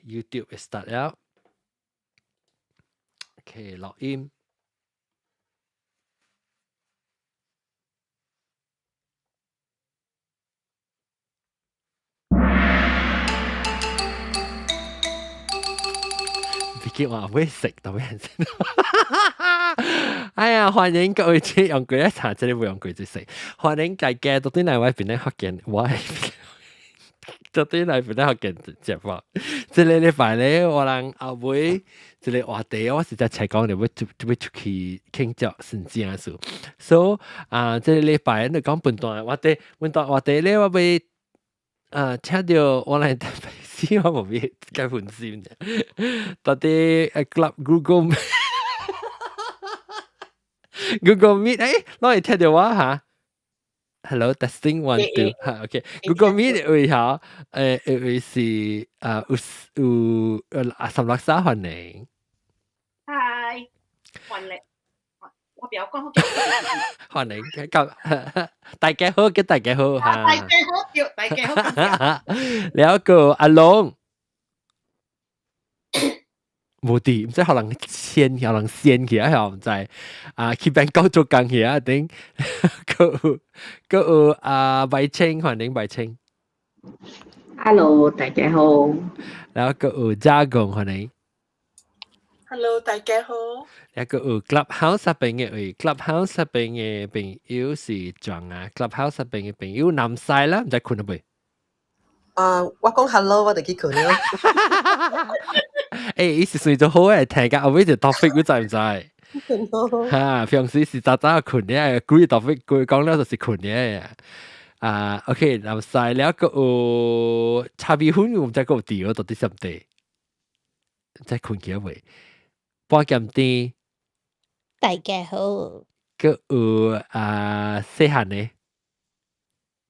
，OK，YouTube start 了。OK，錄音。別叫我會食到人先。哎呀，歡迎各位用鬼一茶，這裡會用鬼子食。歡迎大家到底來我邊咧福建，我到底來邊咧福建節目。這個禮拜咧，我人後尾這個話題，我實在才講，就欲欲出去慶祝先正事。所以啊，這個禮拜你講笨蛋話題，笨蛋話題咧，我欲啊請著我來特別死我無欲該分心嘅。到底 Club Google Meet，攞嚟聽到我嚇。Hello, testing one two，嚇，OK。Google Meet 位嚇，位是啊有有阿三六三歡迎。 Hi，歡迎。我不要講好叫。歡迎，咁大家好，叫大家好嚇。大家好，叫大家好。了個阿龍。無佇，毋知予人先，予人先去啊，毋知啊，去邊個做工去啊？頂，閣有閣有啊，白青，歡迎白青。 Hello，大家好。然後閣有嘉公，歡迎。 Hello，大家好。一個有 Clubhouse 入邊嘅位，Clubhouse 入邊嘅朋友是壯啊，Clubhouse 入邊嘅朋友南西啦，毋知睏了未？啊，我講 hello，我就去睏了。欸，伊是算做好嘅，聽甲後尾就 topic，你知毋知？哈，平時是早早睏嘅，幾 topic 幾講了就是睏嘅。啊，OK，南西了閣有茶米粉，我毋知閣有佇到底啥物地？知睏去未？半鹹甜。大家好。閣有啊，細漢的，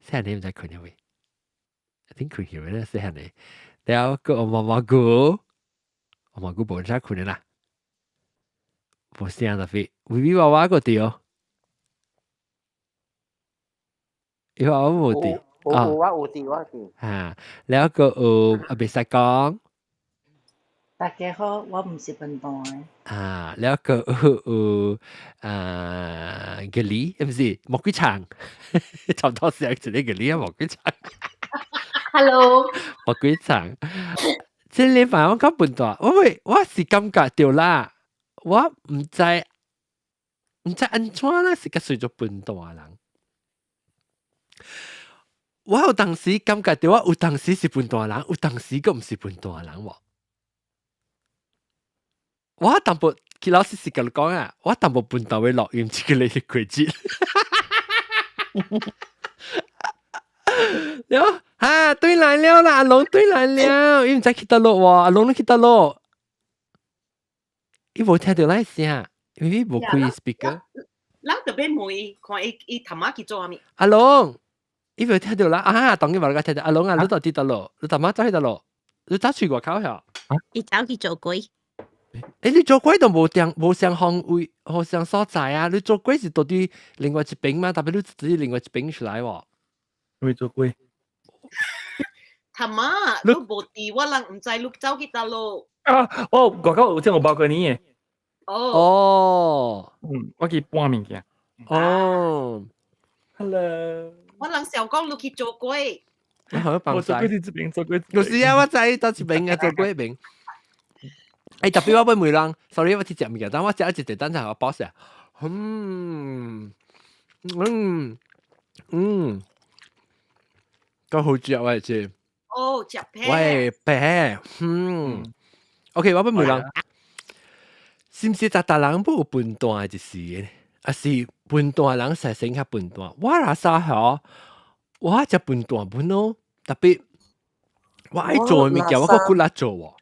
細漢的毋知睏了未？頂睏去未咧？細漢的，了閣有毛毛菇，毛毛菇無啥睏的啦，無聲特別，微微娃娃閣佇哦，伊話我無佇，有有我有佇我佇。啊，了閣有啊，袂使講。大家好，我毋是笨蛋的。啊，了閣有有啊，格里，毋是魔鬼場，差不多是一個格里啊，魔鬼場。 Hello，魔鬼場。這禮拜我較笨蛋，我會我是感覺著啦，我毋知毋知按怎啦，是較隨做笨蛋人。我有當時感覺著我有當時是笨蛋人，有當時閣毋是笨蛋人喎。我淡薄，其老師是共你講啊，我淡薄笨蛋會錄音，這個你是規則。了，哈，對來了啦，阿龍對來了，伊毋知去佗落喎，阿龍你去佗落？伊無聽著咱聲，因為伊無開 speaker。咱特別問伊，看伊伊頭仔去做啥物？阿龍，伊無聽著啦，啊，當然無個聽著。阿龍啊，你到底佗落？你頭仔走去佗落？你走去外口遐？伊走去做鬼。欸，你做鬼都無定無相方位，無相所在啊！你做鬼是到底另外一邊嗎？特別你自己另外一邊出來喎。會做鬼。他媽，你無佇，我人毋知你走去佗落。啊，我外口有這個包過你的。哦。哦。嗯，我去搬物件。哦。 Hello。我人想講你去做鬼。我好幫我做鬼佇這邊做鬼。就是啊，我知到這邊啊，做鬼邊。欸，特別我欲問人，sorry，我去食物件，但我食一隻等陣我飽食。嗯嗯嗯，夠好食我這。哦，食皮。喂，皮，嗯。OK，我欲問人，是毋是逐逐人都有笨蛋的一時的？抑是笨蛋人實先較笨蛋？我若啥吼，我食笨蛋本咯，特別我愛做的物件，我閣骨力做喎。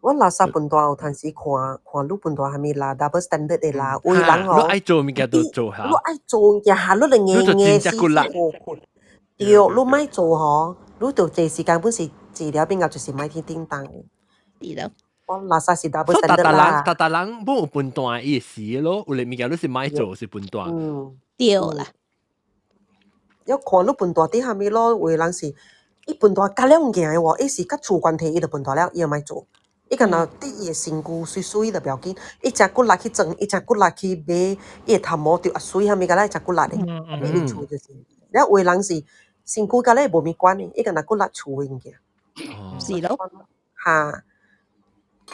我垃圾笨蛋有當時看看你笨蛋啥物啦，double standard 的啦，有人吼，你愛做物件就做下，你愛做物件下，你就硬硬死死對，你莫做吼，你就這時間本是治療變到就是莫去叮當。對咯。我垃圾是 double standard 啦。逐逐人本有笨蛋意思咯，有的物件你是莫做是笨蛋。嗯，對啦。要看你笨蛋佇啥物咯，有的人是伊笨大加了物件的喎，伊是佮厝關係，伊就笨大了，伊就莫做。伊干焦對伊的身軀媠媠就不要緊，伊誠骨力去裝，伊誠骨力去買，伊的頭毛著啊媠啥物個咧，誠骨力的。伊厝就是，了有的人是身軀佮咧無物關的，伊干焦骨力厝的物件。是咯。哈。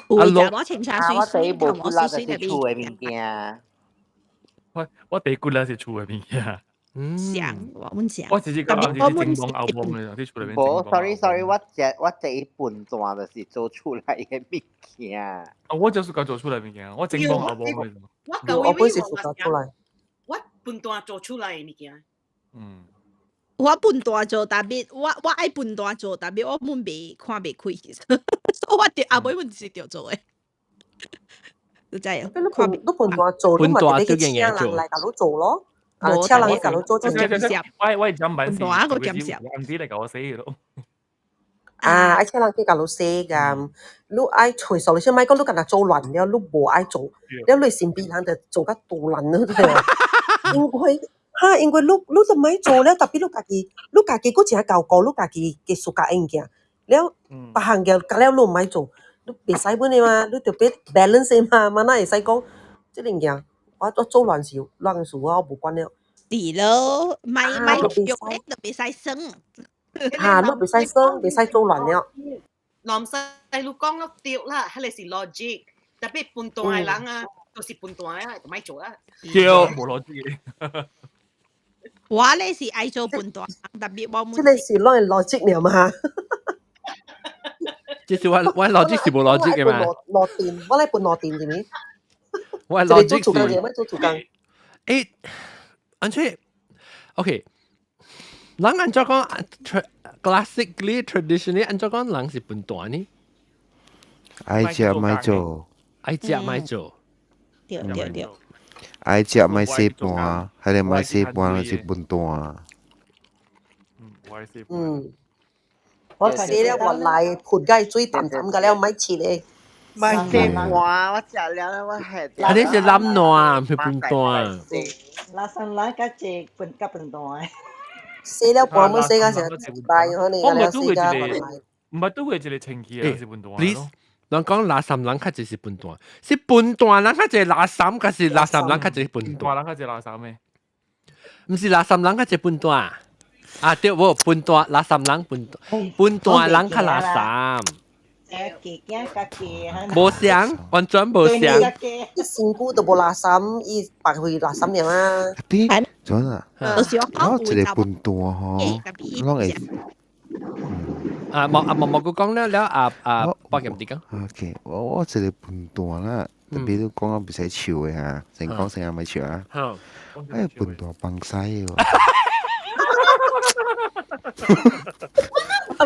有的查某穿衫啊，我媠媠，第一無頭毛骨力媠媠就是厝的物件。我第一骨力是厝的物件。像我阮像。我直接講是整幫後幫的，佇厝內面。無，sorry sorry，我食一笨蛋就是做出來的物件。啊，我就是講做出來物件，我整幫後幫的。我舊我本是負責出來。我笨蛋做出來的物件。我笨大做，但係我愛笨大做，但係我本袂看袂開，所以我著後尾阮是著做的。你知啊？你笨你笨大做，你嘛得去請人來共你做咯。啊，請人來共你做就我講版是，笨大個減少。暗啲嚟共我洗咯。啊，愛請人去共你洗㗎，你愛揣數，你先莫講你干焦做亂了，你無愛做，了你身邊人就做甲杜爛了，對因為哈，因為你都莫做了，特別你家己閣誠𠢕顧，你家己嘅 suka 的物件，了別項嘅甲了你毋愛做，你袂使本的嘛，你著欲 balance 的嘛，嘛哪會使講這個物件，我做亂事亂事我無管了。是咯，莫莫用咧就袂使耍。哈，你袂使耍，袂使做亂了。南西你講得對啦，彼个是 logic，特別笨蛋的人啊，就是笨蛋啊，就莫做啦。對，無邏輯。我咧是愛做笨蛋，特別我這个是攏係邏輯了嘛？這是我邏輯是無邏輯嘅嘛？落電，我來笨落電是咪？我邏輯是。做主工。誒，安怎？OK，人按怎講？classically traditionally 按怎講人是笨蛋呢？愛食莫做，愛食莫做，對對對。愛食莫洗盤，還是莫洗盤就是笨蛋。嗯，我洗了我來盆蓋水淡淡個了，莫切咧。莫洗盤，我食了我係。啊，你是懶惰，毋是笨蛋。垃圾人較濟笨較笨蛋。洗了盤物洗甲成一擺可能個了洗甲我毋捌拄過一個清氣啊，是笨蛋。 Please，人講垃圾人較濟是笨蛋，是笨蛋人較濟垃圾，還是垃圾人較濟笨蛋？人較濟垃圾咩？毋是垃圾人較濟笨蛋啊？對，無笨蛋垃圾人笨蛋，笨蛋人較垃圾。無相，完全無相。伊身軀都無垃圾，伊白費垃圾爾啊。啲，做啥？我一個笨蛋吼，攏會。啊，莫啊莫莫閣講了了啊啊，百劍佇講。 OK，我一個笨蛋啦，特別你講啊袂使笑的哈，先講先啊，莫笑啊。好。哎，笨蛋放屎喎！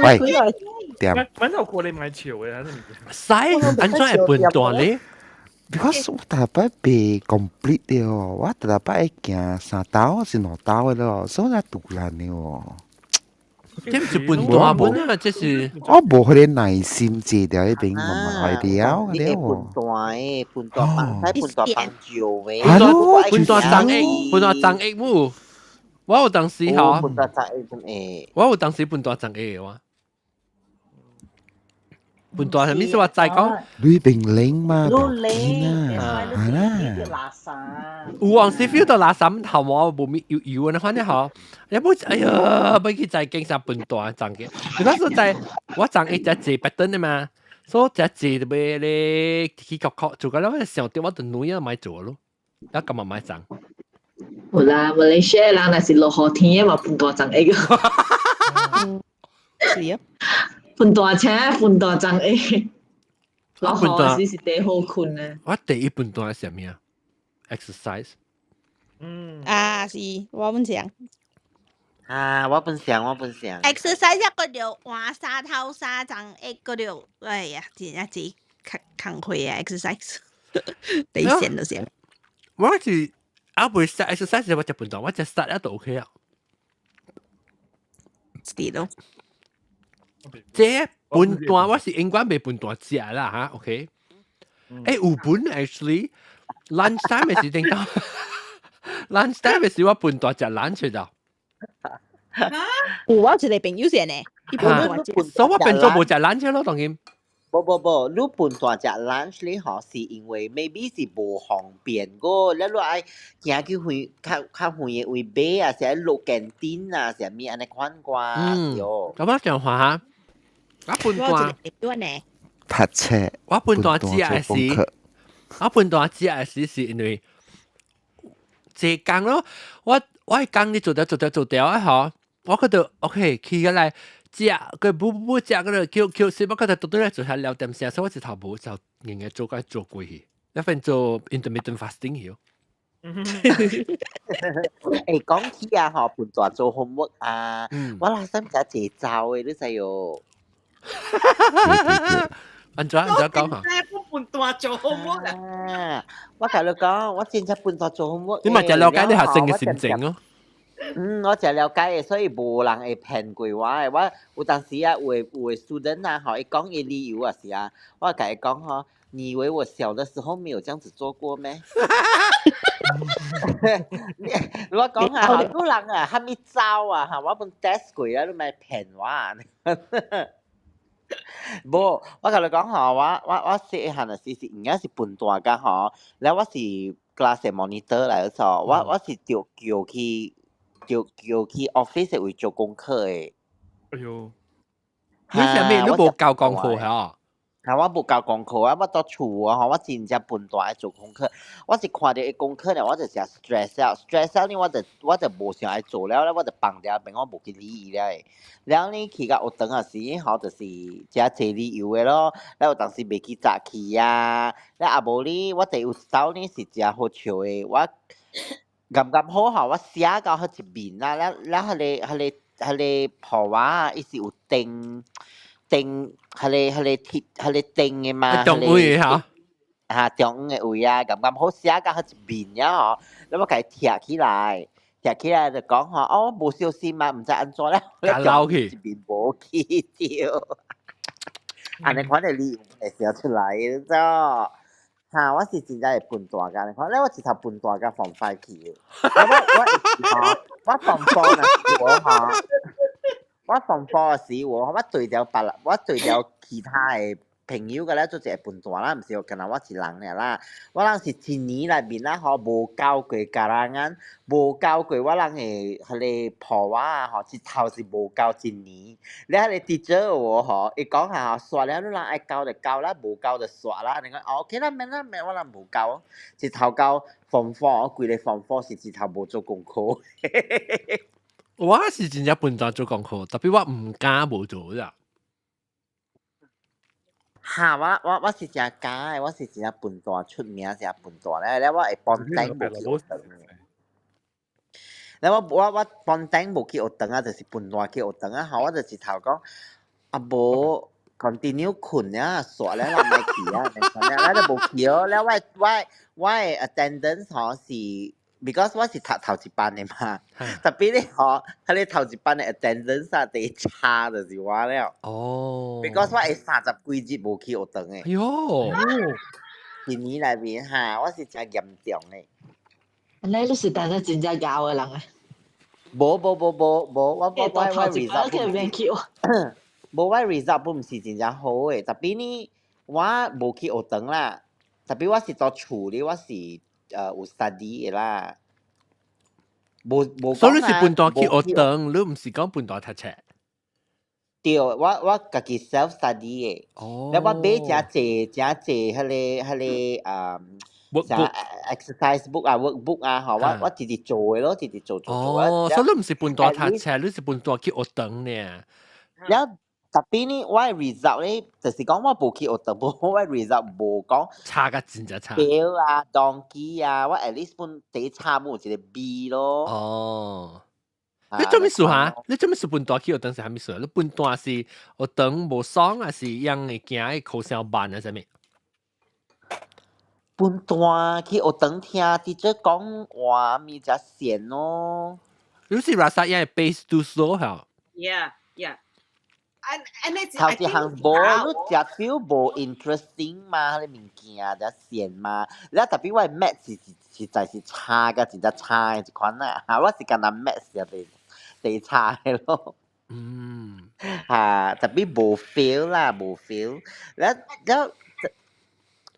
喂，點？反正我過來莫笑的，屎，按怎會笨蛋咧？Because 我逐擺袂 complete 的哦，我逐擺會行三兜是兩兜的咯，所以我獨懶的哦。這毋是笨蛋本啊，這是我無彼個耐心坐佇彼邊慢慢來了了。笨蛋的，笨蛋放屎，笨蛋放尿的。笨蛋長益，笨蛋長益母。我有當時吼，笨蛋長益會。我有當時笨蛋長益的我。笨蛋係咩意思？我再講。你並冷嘛？你冷，啊垃圾。有陣時 feel 到垃圾頭毛無咪油油的，反正吼，你冇哎呀，欲去再經啥笨蛋長嘅。你講說在我長一隻坐白燈的嘛，所以隻坐就欲咧去確確做個了，我想到我就女啊莫做咯，一今日莫長。有啦，馬來西亞人若是落雨天的嘛，笨蛋長會個。是啊。笨大車，笨大長會。落雨時是第好睏的。我第一笨蛋係啥物啊？exercise。啊，是，我本想。啊，我本想，我本想。 exercise 一個就換衫頭衫髒一個就，哎呀，真正是較工課啊！exercise，第一線就先。我是啊，袂使 exercise 我食笨蛋，我食殺了就 OK 啊。是咯。這笨蛋我是永遠袂笨蛋食啦嚇，OK。欸，有本 actually lunch time 的時陣到，lunch time 的時我笨蛋食 lunch 就。有我一個朋友是按呢，伊笨大食。所以我變做無食 lunch 咯，當然。無無無，你笨大食 lunch 咧吼，是因為 maybe 是無方便個，你你愛行去遠較較遠的位買啊，是愛落 canteen 啊，啥物按呢款啩。咁我講話哈，我笨大，呢？讀冊。我笨大食的時，我笨大食的時是因為這工咯，我係工你做掉做掉做掉啊嗬，我覺得 OK 起過來。食佢不不不食嗰個叫叫食，我覺得到底來做下兩點聲，所以我一頭無就硬硬做個做過去，一份做 intermittent fasting 去。欸，講起啊，吼，笨大做 homework 啊，我來心就濟走的，你知喲。按怎按怎講嚇？笨大做 homework 啊！我共你講，我真正笨大做 homework。你咪就了解你學生嘅心情咯。嗯，我就了解的，所以無人會騙過我的。我有當時啊，有的 student 啊，吼，伊講伊理由啊是啊，我共伊講吼，你以為我小的時候沒有這樣子做過咩？你我講啊，好多人啊，蝦米走啊，哈，我本 test 過啊，你咪騙我啊！無，我共你講吼，我細漢的時是應該是笨大㗎吼，了我是 class monitor 來做，我是著叫去。叫叫去 office 位做功課的。哎喲，你啥物？你無交功課嚇？嚇，我無交功課啊！我佇厝啊，吼，我真正笨大愛做功課。我是看著伊功課呢，我就誠 stress 了，stress 了呢，我就無想愛做了咧，我就放掉邊，我無去理伊了的。了呢，去到學堂啊時，吼，就是誠濟理由的咯。了有當時袂記早起啊，了啊無呢，我第有一走呢是誠好笑的，我啱啱好吼，我寫到彼一面啦，了了彼個破瓦，伊是有釘釘，彼個鐵，彼個釘的嘛，中位嚇，嚇中的位啊，啱啱好寫到彼一面了吼，了我共伊貼起來，貼起來就講吼，哦，無小心嘛，毋知按怎了，共撈去，一面無去著，按呢款的理由會寫出來，你知無？嚇！我是真正會笨大㗎，你看，咧我一頭笨大甲 form five 去的。我 form four 若是我吼，我 form four 時我對著別人，我對著其他的朋友個咧做一個笨大啦，毋是干焦我一人爾啦。我人是一年內面啦吼，無交過 karangan，無交過我人的彼個破瓦啊吼，一頭是無交一年。了彼個 teacher 有吼，伊講下吼，煞了你人愛交就交啦，無交就煞啦。你講 OK 啦，免啦免，我人無交。一頭交 form four，規个 form four 是一頭無做功課。我是真正笨蛋做功課，特別我毋敢無做咋。哈！我是誠敢的，我是真正笨蛋出名，誠笨蛋咧。了我會 ponteng 無去學堂。了我 ponteng 無去學堂啊，就是笨蛋去學堂啊。吼，我就一頭講，啊無 continue 睏啊，煞了啦，莫去啊，了就無去哦。了我的 attendance 吼是，because 我是讀頭一班的嘛，特別咧吼，彼个頭一班的 attendance 啊，第差就是我了。哦。 because 我會30幾日無去學堂的。哎喲。一年內面哈，我是誠嚴重的。按呢你是當個真正𠢕的人啊？無無無無無，我 result 無我 result 不毋是真正好的，特別呢，我無去學堂啦，特別我是佇厝裡，我是有 study 的啦。無無所以你是笨蛋去學堂，你毋是講笨蛋讀冊。對，我家己 self study 的。哦。了我買誠濟誠濟彼個啥 exercise book 啊 workbook 啊，吼，我直直做的咯，直直做做做。哦，所以你毋是笨蛋讀冊，你是笨蛋去學堂呢。了特別呢，我的 result 咧，就是講我無去學堂，無我的 result 無講差甲真正差。 fail 啊，donkey 啊，我 at least 本第差冇一個 B 咯。哦。你做咩事哈？你做咩事笨蛋去學堂是啥物事？你笨蛋是學堂無爽，還是樣會驚考試慢啊？啥物？笨蛋去學堂聽 teacher 講話，咪才閒咯。你是 rasa 樣 pace too slow 嚇？Yeah. And it's 頭一項無，你食 feel 無 interesting 嘛，彼個物件才閒嘛。了特別我 math 是實在是差甲真正差的一款啊，我是干焦 math 是第第差的咯。嚇，tapi 無 feel 啦，無 feel。了了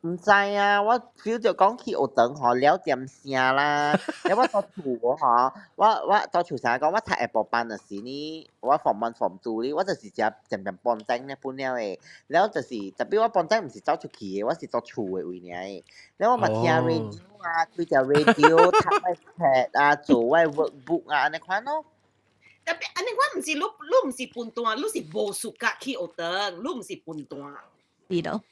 毋知啊，我 feel 著講去學堂吼了點聲啦。了我到厝吼，我到厝啥講，我讀下晡班的時呢，我 form one form two 呢，我就是食漸漸半鐘咧半了的。了就是，tapi 我半鐘毋是走出去的，我是到厝的位爾的。了我嘛聽 radio 啊，開條 radio，讀我冊啊，做我 workbook 啊，按呢款咯。 Tapi 按呢我毋是你，你毋是笨蛋，你是無 suka 去學堂，你毋是笨蛋。是咯。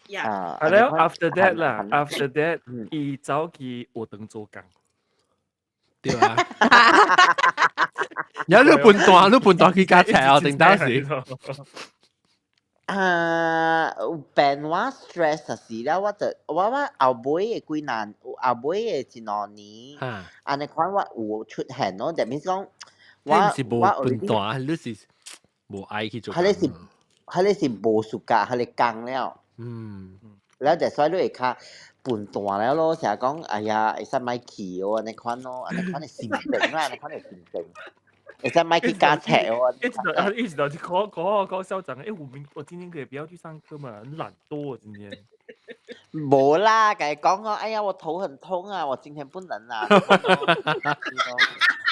Yeah。啊，係了，after that 啦，after that，伊走去學堂做工。對啊。有你笨蛋，你笨蛋去加冊啊，定當時。啊，變我 stress 時了，我就我後尾的幾年，後尾的一兩年，按呢款我有出現咯，就變講我是無笨蛋，你是無愛去做。彼個是無 suka，彼個工了。了就所以你會較笨蛋了咯，成日講哎呀，會使莫去哦，按呢款咯，按呢款的心情啦，按呢款的心情。會使莫去加冊哦。一直到去 call call call 校長，我今天可以不要去上課嘛？很懶惰今天。無啦，共伊講哦，哎呀，我頭很痛啊，我今天不能啦。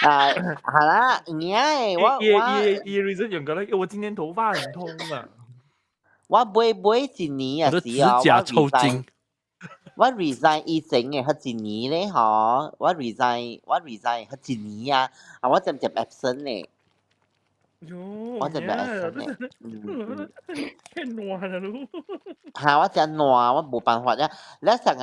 啊，係啦，有影我我伊 reason 用個咧，我今天頭髮很痛啊。我尾尾一年啊時啊，指甲抽筋。我 resign 以前嘅彼一年咧，吼，我 resign 彼一年啊，啊，我漸漸 absent 咧。我漸漸 absent 咧。太爛啦咯。嚇！我真爛，我無辦法啊。你成日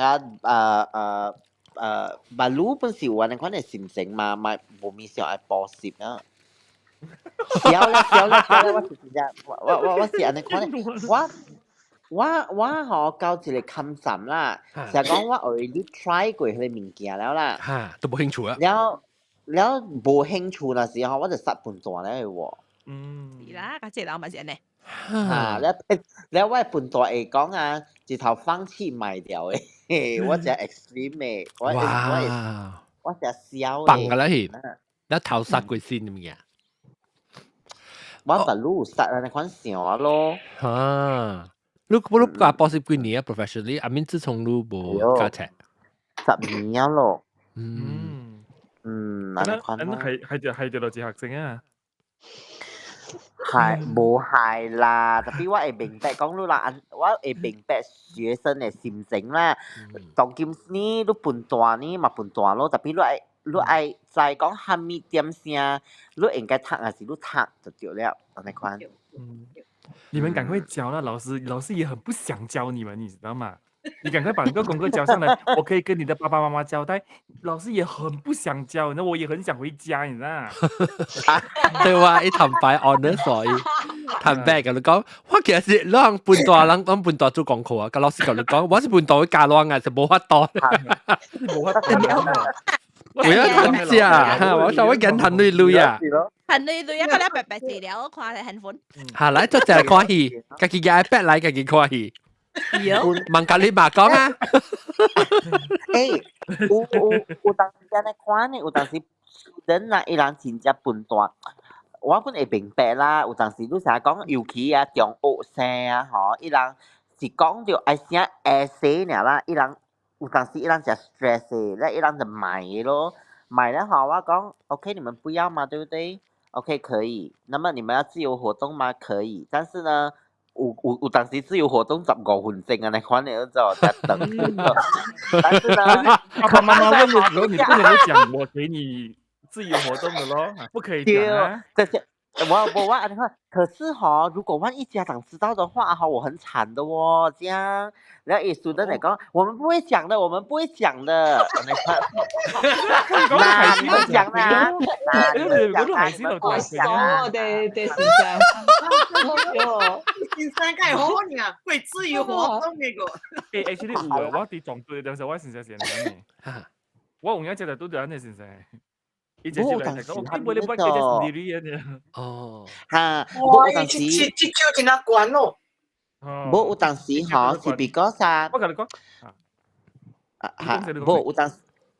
baru 本是有按呢款嘅心情嘛，嘛無物想愛補習啊。痟咧痟咧痟咧，我是真正，我是按呢款嘅，我吼到一個坎站啦，成日講我 already try 過彼個物件了啦，嚇，都無興趣啊。了了無興趣那時候，我就殺笨蛋了喎。是啦，甲這人嘛是按呢。嚇，了了我笨蛋會講啊，一頭放棄賣掉的，我真 extreme 的，我真痟的。放個啦去，你頭殺過先物件。我把路殺按呢款想咯。嚇！你教補習幾年啊？Professionally，I mean 自從你無教冊。 10年咯。嗯，按呢係係就落自學生啊。係無係啦，tapi 我會明白講你啦，我會明白學生的心情啦。當今呢，你笨蛋呢嘛笨蛋咯，tapi 你愛知講蝦米點聲，你應該讀還是你讀就對了，按呢款。嗯，你們趕快交啦，老師，老師也很不想教你們，你知道嗎？你趕快把那個功課交上來，我可以跟你的爸爸媽媽交代。老師也很不想教，那我也很想回家，你知道？對話伊坦白 honest 所以坦白共你講，我其實是咱笨蛋人，咱笨蛋做功課啊。佮老師共你講，我是笨蛋會教亂啊，是無法度。無法度。我要趁食，我想我驚趁鐳鐳啊。趁鐳鐳啊，個了白白坐了，我看係很款。下來做隻看戲，家己嘅 iPad 來家己看戲。問甲你媽講啊。欸，有當時按呢看呢，有當時人啊，伊人真正笨蛋。我本會明白啦，有當時你成日講，尤其啊中學生啊，吼，伊人是講著愛寫 essay 爾啦，伊人有當時伊人誠 stress 的，咧伊人就賣咯，賣了吼，我講 OK，你們不要嘛，對不對？OK，可以。那麼你們要自由活動嗎？可以，但是呢，有當時自由活動15分鐘按呢款的，你知道在等。但是呢，爸爸媽媽問的時候，你不能夠講我給你自由活動的咯，不可以講啊。這些我按呢看，可是吼，如果萬一家長知道的話，哈，我很慘的哦，這樣。然後伊輸得來講，我們不會講的，我們不會講的。那你們講啦，那你們講啦，你們不會講啦。對對，先生。先生梗係好呢，會自由活動那個。欸，actually 有啊，我佇撞對的時候，我先生是按呢。我有影只都對按呢先生。伊直接來講，我你不記得是你哦。哈，哇，伊這這招真啊懸咯。無有當時吼是 because 啊，我共你講，啊哈，無有當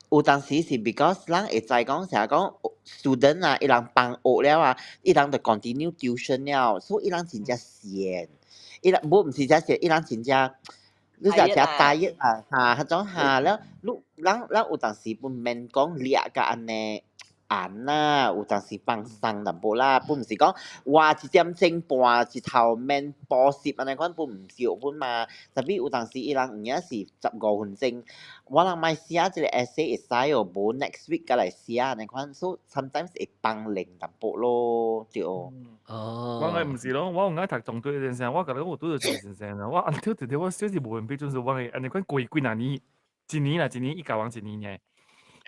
有當時是 because 人會知講成日講 student 啊，伊人放學了啊，伊人就 continue tuition 了，所以伊人真正閒，伊人無毋是真閒，伊人真正你就食大一啊，嚇，彼種嚇了，你人人有當時不免講掠甲按呢。按啦，有當時放鬆淡薄啦，本毋是講哇一點鐘半一頭免補習按呢款本毋少本嘛。Tapi 有當時伊人有影是15分鐘，我人莫寫這個 essay 會使哦，無 next week 才來寫按呢款，所以 sometimes 會放零淡薄咯，對。哦。我係毋是咯，我有愛讀中對先生，我共你講有拄著一個先生啦，我按跳直直我小時無閒比準時，我會按呢款過幾若年，一年啦，一年伊教阮一年爾，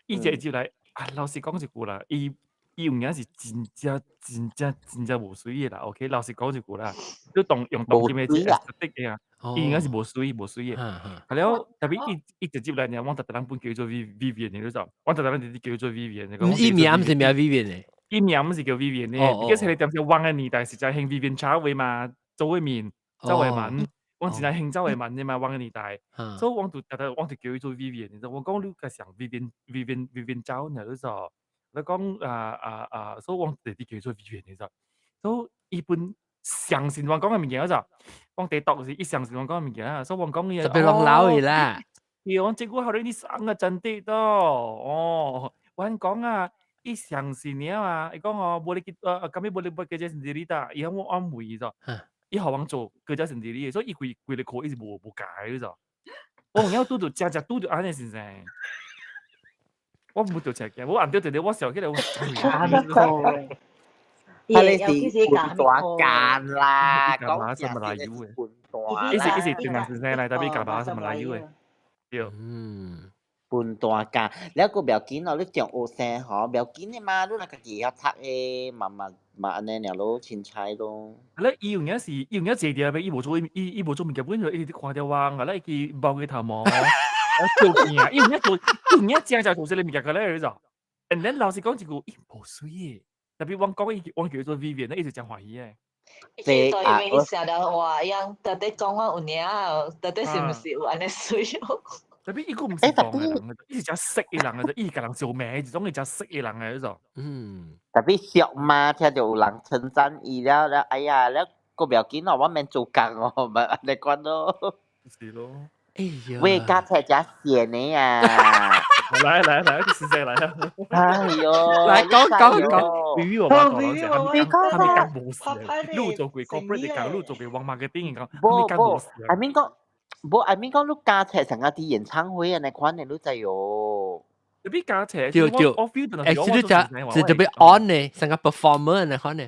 伊一入來。啊，老實講一句啦，伊伊有影是真正真正真正無媠的啦，OK，老實講一句啦，你當用當今的這 aesthetic 的啊，伊應該是無媠無媠的。啊了，特別伊伊直接來爾，阮逐逐人本叫伊做 Vivian 的，你知？阮逐逐人直直叫伊做 Vivian 的。伊名毋是名 Vivian 的。伊名毋是叫 Vivian 的，伊個點是阮的年代是真興 Vivian Chow 的嘛，周慧敏、周慧敏，阮真正興周慧敏的嘛，阮的年代。所以阮就逐逐阮就叫伊做 Vivian，你知？我講你較像 Vivian Vivian Vivian Chow 爾，你知？你講啊啊啊，所以阮直直叫伊做 Vivian，你知？所以伊本相信阮講的物件，就阮第讀時，伊相信阮講的物件，所以阮講伊特別攏老去啦。對，阮這久好你生啊真啲多，哦，阮講啊，伊相信了啊，伊講哦，boleh kita kami boleh buat kerja sendiri tak？伊向我安慰伊就，伊予阮做 kerja sendiri，所以伊規規个課伊是無無改你知？我有影拄著正正拄著按呢先生。我無著這件，我按著直直我想起來我。他你是半大間啦，講真馬來語的。半大。伊是伊是電腦先生來，特別教把是馬來語的。對。嗯。半大間，了個不要緊咯，你中學生吼，不要緊的嘛，你若家己會曉讀的，嘛嘛嘛按呢爾咯，凊彩咯。咧，伊有影是，伊有影坐佇伊無做，伊伊無做物件，本就一直看著我，啊，咧伊摸伊頭毛，做件，伊有影做，伊有影正正做這個物件個咧，你知？And then 老實講一句，伊無媠的，特別阮講伊，阮叫伊做 Vivian，伊就誠歡喜的。這因為伊成日話樣，到底講我有影，到底是毋是有按呢需要？特別伊閣毋是講的人，伊是誠識的人的，伊是共人相罵，一種伊誠識的人的彼種。特別俗嘛，聽著有人稱讚伊了了，哎呀，了閣不要緊咯，我免做工哦，咪按呢款咯。是咯。哎呀。喂，駕車誠閒的啊！來來來，實在來啊！哎喲，來講講講，比喻我媽講講，他們講無事，你做過 corporate 的工，你做過網 marketing 的工，無無，I mean 講，無 I mean 講你駕車成個佇演唱會按呢款的，你知喲。特別駕車，對對，我 feel 到欸，你只就特別 on 呢，成個 performer 按呢款呢。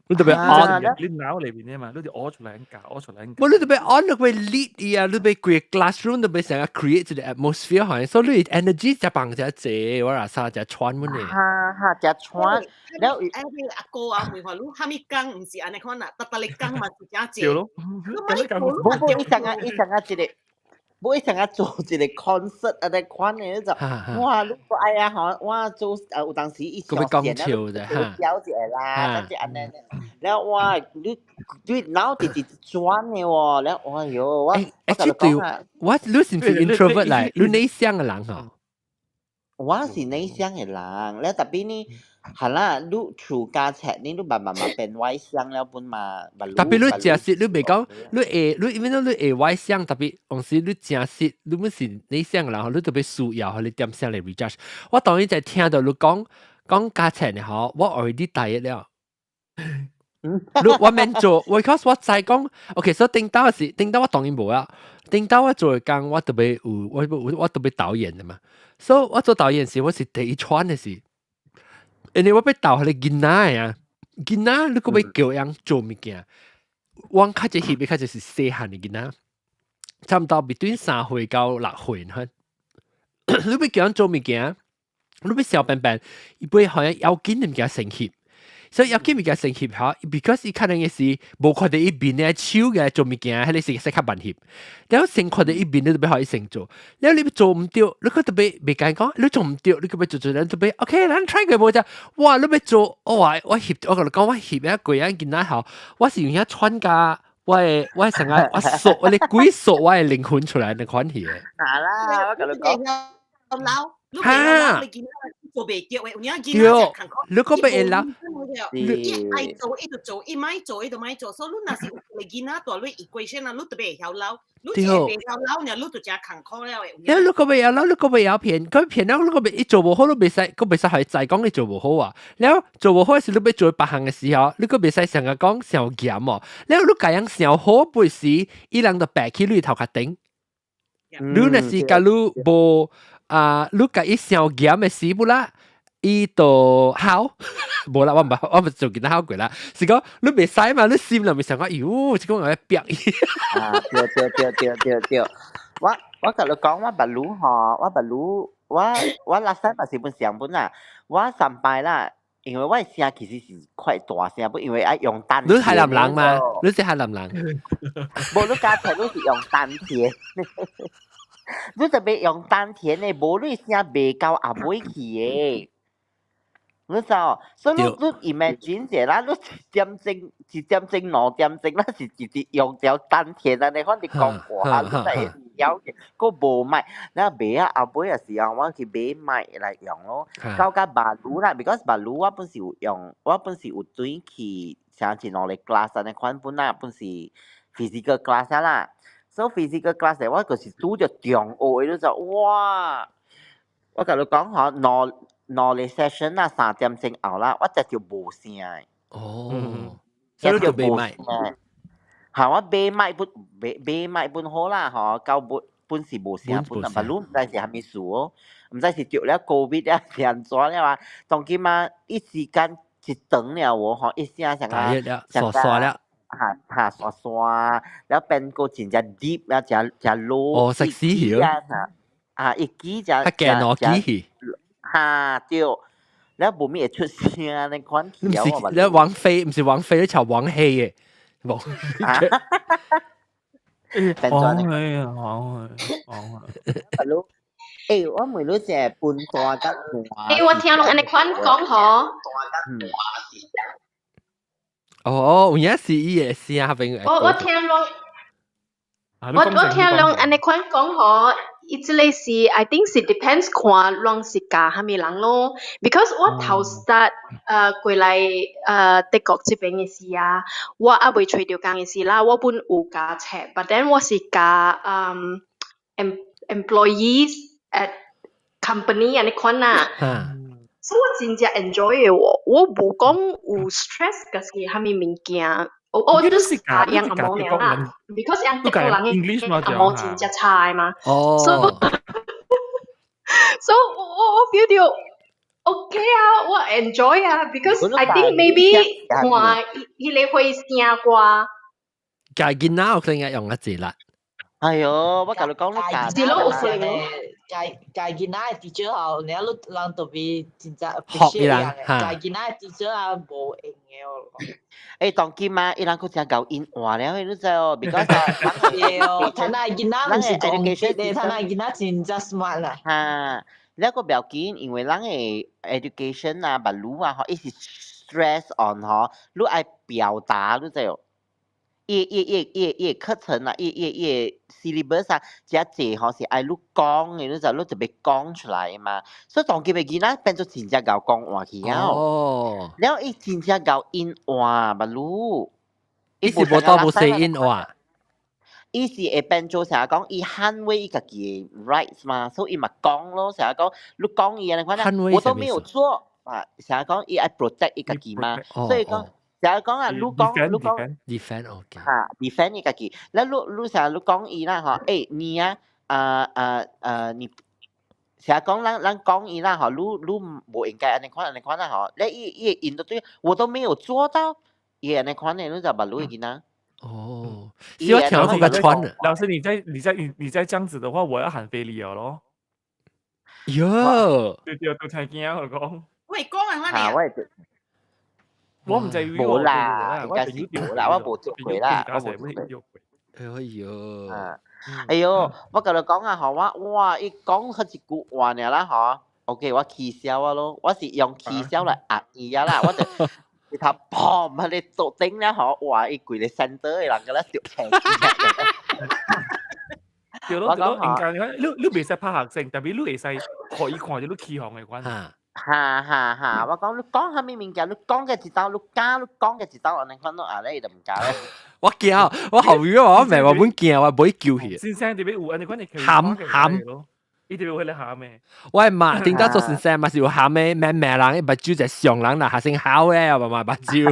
你特別 on，你腦裏邊的嘛，你就學出來教，學出來。無你特別 on，你會 lead 伊啊，你欲規个 classroom 特別成個 create 一個 atmosphere，好像所以你 energy 才放才濟，我話啥才傳阮呢。哈哈，才傳。了，哎，阿哥啊，問話你啥物工毋是按呢款啦，逐逐日工嘛是誠濟。對咯。無無，伊成個伊成個一個。無伊成個做一個 concert 按呢款的，就哇，你哎呀吼，我做啊有當時伊上線啊，表一個啦，咁就按呢，了哇，你你腦直直轉的喎，了哎喲，我我欸，對，我你是毋是 introvert 來？你內向的人吼？我是內向的人，了特別呢，係啦，你厝家冊呢，你慢慢慢變外向了本嘛。特別你誠實，你袂講，你會，你因為你會外向，特別有時你誠實，你本是內向的人，你特別需要予你點聲來 recharge。我當然在聽到你講講價錢的吼，我 already 大一了。你我免做，我 cause 我知講，OK，所以頂到是頂到我當然無啊，頂到我做的工，我特別有我我我特別導演的嘛，所以我做導演時，我是第一串的是，因為我欲導彼个囡仔的啊，囡仔你閣欲叫人做物件，我較濟翕的較濟是細漢的囡仔，差毋多 between 3歲到6歲，你欲叫人做物件，你欲小笨笨，伊會好像要緊的物件先翕。所以要緊物件先翕吼，because 伊可能的是無看著伊面的手嘅做物件，彼个是說較慢翕。了先看著伊面，你就欲予伊先做。了你欲做毋著，你閣特別袂敢講，你做毋著，你閣欲做做，咱特別 OK，咱 try 過無啫。哇，你欲做，哇，我翕，我共你講，我翕啊過啊囡仔吼，我是用遐喘甲，我的我成個我索我的鬼索我的靈魂出來的款戲的。係啦，我共你講。老。你袂曉你囡仔做袂著的，有影囡仔真艱苦。你講欲會老，伊愛做伊就做，伊莫做伊就莫做。所以你若是有一个囡仔蹛咧 equation 啊，你特別會曉老，你一個袂曉老，爾你就真艱苦了的。因為你講欲曉老，你講欲曉騙，佢騙了你講欲伊做無好，你袂使，閣袂使予伊知講伊做無好啊。了做無好時，你欲做別項的時候，你閣袂使成日講傷嚴哦。了你共人傷好背時，伊人就白去你頭殼頂。你若是共你無啊，你共伊傷嚴的時不啦，伊就好，無啦，我毋捌，我毋做見他好過啦。是講你袂使嘛，你心內面想講，喲，這個我逼伊。啊，對對對對對對，我共你講，我捌擼吼，我捌擼，我 last time 嘛是本上本啦，我上擺啦，因為我的聲其實是快大聲，不因為愛用丹你係南人嘛？你是海南人？無，你家聽你是用丹田。你特別用丹田的，無你聲袂到後尾去的。你知哦？所以你 imagine 者啦，你1點鐘、1點鐘、2點鐘，咱是直直用條丹田啊！你看你講話，你才會曉嘅，閣無麥，咱買啊後尾的時候，我去買麥來用咯。到甲馬路啦，because 馬路我本是有用，我本是有轉去像一兩个 class 按呢款本啊，本是 physical class 啦。所以 physical class 我就是拄著中學的，你就哇！我共你講吼，兩個 session 啊，3點鐘後啦，我直就無聲的。哦，所以你就買麥。嚇，我買麥本買買麥本好啦，吼，到尾本是無聲本啊，但你毋知是啥物事哦，毋知是著了 COVID 了是按怎了啊？當今啊，一時間一長了無吼，一聲像啊，沙沙了。嚇嚇沙沙，了變個真正 deep 啊，誠誠 low。哦，食屎去。啊，啊，一支誠較驚兩支去。嚇對，了無咪會出聲呢款。毋是，你王菲，毋是王菲，你像王黑的。王。黃黑啊，黃黑，黃黑。 Hello，欸，我問你這笨大佮爛。欸，我聽攏按呢款講吼。哦，有影是伊的聲邊。我聽攏，我聽攏按呢款講吼，伊這个是 I think 是 depends 看攏是教啥物人咯。Because 我頭 start 過來德國這邊的時啊，我猶未揣著工的時啦，我本有教冊，but then 我是教employees at company 按呢款啦。所以我真正 enjoy 的喎，我無講有 stress 抑是啥物物件。我就是教樣紅毛爾啦，because 樣德國人的紅毛真正差的嘛。哦。 So 我 feel 著 OK 啊，我 enjoy 啊，because I think maybe 看彼个會聲歌。教囡仔有可能用一字啦。哎喲，我共你講你教。是咯，有可能。教教囡仔的 teacher 吼，你人特別真正學伊人教囡仔的 teacher 啊，無閒的哦。欸，當今啊，伊人閣誠𠢕𪜶換了，你知哦？because 對哦，他那囡仔毋是講的，他那囡仔真正 smart 啦。哈，了閣不要緊，因為咱的 education 啊、物理啊，吼，伊是 stress on 吼，你愛表達，你知哦？伊課程啊，伊 syllabus 啊，遮濟吼是愛你講的，你就你特別講出來嘛。所以當今的囡仔變做真正𠢕講話去了。哦。了伊真正𠢕𪜶話，捌你。伊是無當無聲音話。伊是會變做成日講，伊捍衛伊家己的 rights 嘛，所以伊嘛講咯，成日講你講伊按呢款啊，我都沒有做啊，成日講伊愛 protect 伊家己嘛，所以講。成日講啊，你講你講 defend OK 嚇，defend 伊家己，咱你成日你講伊啦吼，欸你啊啊啊啊你成日講咱講伊啦吼，你無應該按呢款按呢款啦吼，你伊伊應都對，我都沒有做到，伊按呢款的，你就捌你囡仔。哦，是我聽過個穿的。老師，你再這樣子的話，我要喊非禮了咯。喲，對對，都聽驚我講。喂，講啊，嚇，我我毋知無啦，應該是無啦，我無做過啦，我無做過。哎喲，哎喲，我共你講啊，吼，我哇，伊講彼一句話爾啦，吼，OK，我起痟我咯，我是用起痟來壓伊啊啦，我就一頭砰，彼个桌頂了吼，哇，伊規个 center 的人閣咧著青。對咯對咯，應該你你袂使拍學生，但是你會使可以看就你起哄的款。哈哈哈哈！我講你講啥物物件，你講嘅一道，你教你講嘅一道，按呢款咯，啊你就毋教咧。我驚，我後面我明我本驚，我袂叫去。先生特別有按呢款的喊喊。伊特別會來喊的。我媽頂到做先生嘛是有喊的，咩咩人，目睭就上人啦，下先好咧，嘛嘛目睭。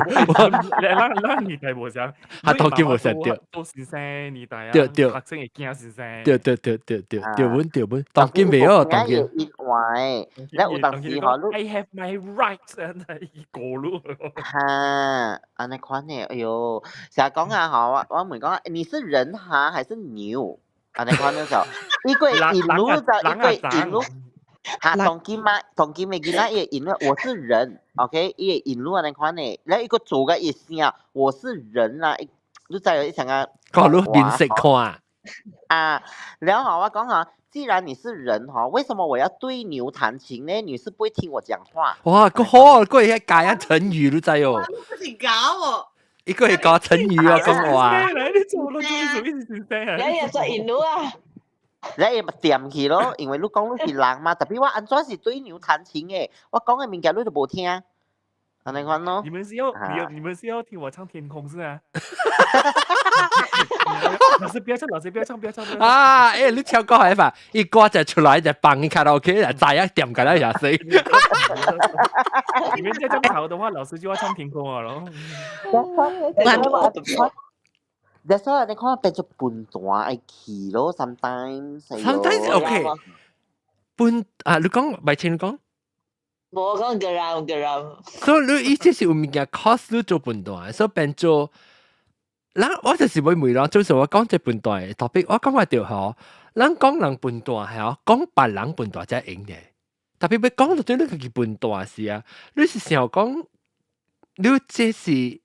咱咱年代無相，他當今無相對。做先生年代啊，對對，學生會驚先生。對對對對對對本對本，當今袂哦，當今。因為，你有當時吼， I have my rights，伊過路。哈，按呢款的，哎喲，成日講啊，吼，我問講，你是人哈還是牛？按呢款的時候，伊個引路就伊個引路，哈，當今嘛，當今的囡仔伊會引路，我是人，OK，伊會引路按呢款的，然後伊個做個伊聲，我是人啦，你知伊想啊，講你面色看。啊，然後我講哈，既然你是人哈，為什麼我要對牛彈琴呢？你是不會聽我講話。哇，個好，個會教一成語你知哦。這是搞哦。一個係教成語啊，講話。你做咯，做什麼意思？你又做引路啊？你會掂去咯，因為你講你是人嘛，特別我按怎是對牛彈琴的，我講的物件你都無聽，按呢款咯。你們是要聽我唱天空是啊？老師不要唱，老師不要唱，不要唱。啊！欸，你唱歌係嘛？伊歌就出來就放伊卡拉 OK，就知影點緊啦，也死。你們再這樣吵的話，老師就要唱天空啊咯。 That's why 你看變做笨蛋愛去咯，sometimes。 Sometimes OK。笨啊！你講，咪聽你講。無講 geram geram。所以你意思是有物件 cause 你做笨蛋，所以變做。咱我就是會問人，就是我講這笨蛋的 topic，我感覺著吼，咱講人笨蛋係哦，講別人笨蛋才會用的。特別欲講到對你家己笨蛋時啊，你是想講，你這是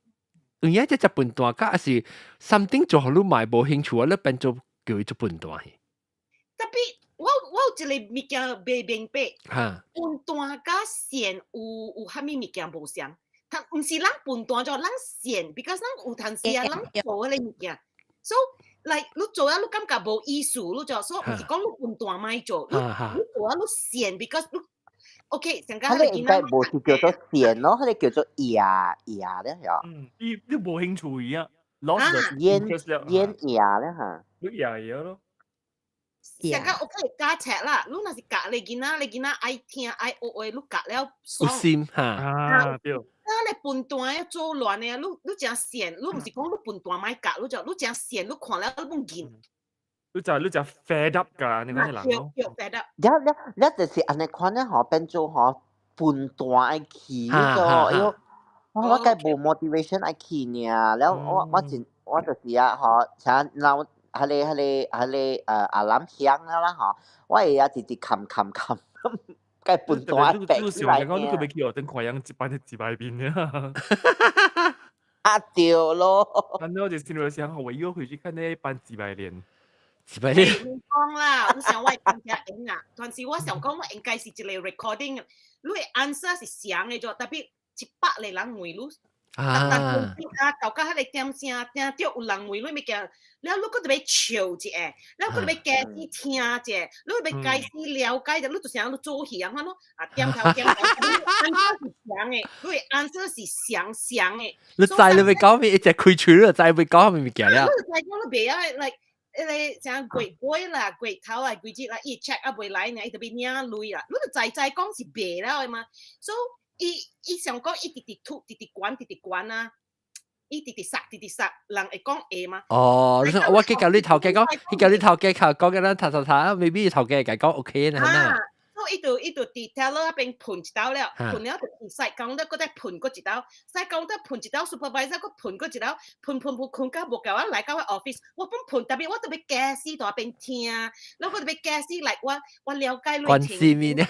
有影這隻笨蛋，甲還是 something 做予你嘛無興趣啊？你變做叫伊做笨蛋去。特別我有一個物件袂明白，笨蛋佮善有啥物物件無相？但毋是咱笨蛋就咱善，because 咱有當時啊，咱做彼個物件，so like 你做啊，你感覺無意思，你就所以毋是講你笨蛋莫做，你做啊，你善，because 你 OK，上佢個應該無是叫做善咯，佢個叫做野野咧，係。嗯，你無興趣啊，lost 厭厭野咧嚇。你野野咯。上個 OK 教冊啦，你若是教你囡仔，你囡仔愛聽愛學話，你教了爽。有心哈。啊對。啊！你笨蛋要做亂的啊！你誠善，你毋是講你笨蛋莫教，你就你誠善，你看了你攏見。你就 fed up 㗎，你講啲人咯。對對 fed up。了了了，就是按呢款咧吼，變做吼笨蛋愛去嗰個，哎喲，我該無 motivation 愛去爾，了我真我就是啊吼，像鬧彼個alarm 響了啦吼，我會啊直直冚冚冚。該笨蛋白起來。你講你佢未去學等看樣一擺一擺面啊！啊對咯。反正我就心裡想，我又回去看那一班幾百年。幾百年。講啦，我想我真正用啊，但是我想講我應該是一個 recording，你的 answer 是相的啫，特別100個人問你。啊！啊，到到彼個點聲，聽著有人問你物件，了你閣特別笑一下，了閣特別加始聽一下，你特別開始了解者，你就像你做戲按款咯，啊點頭點頭，answer 是相的，你的 answer 是相相的。你知你欲講咩？一隻開喙，你就知欲講咩物件了。你就知講你袂曉 like 彼個啥月尾啦、月頭啊、幾日啦，伊 check 啊袂來呢，伊特別領鐳啦，你就知知講是袂了的嘛，所以伊想講伊直直吐，直直管，直直管啊，伊直直殺，直直殺，人會講會嗎？哦，你說我去共你頭家講，去共你頭家靠講緊咱讀讀讀，maybe 頭家會講 OK 呢？啊，所以伊就佇 teller 彼邊噴一道了，噴了就去 side counter 閣再噴閣一道，side counter 噴一道，supervisor 閣噴閣一道，噴噴噴噴到無夠我來到我 office，我本噴，特別我特別加死佇彼邊聽，然後我特別加死來我了解你關心你呢？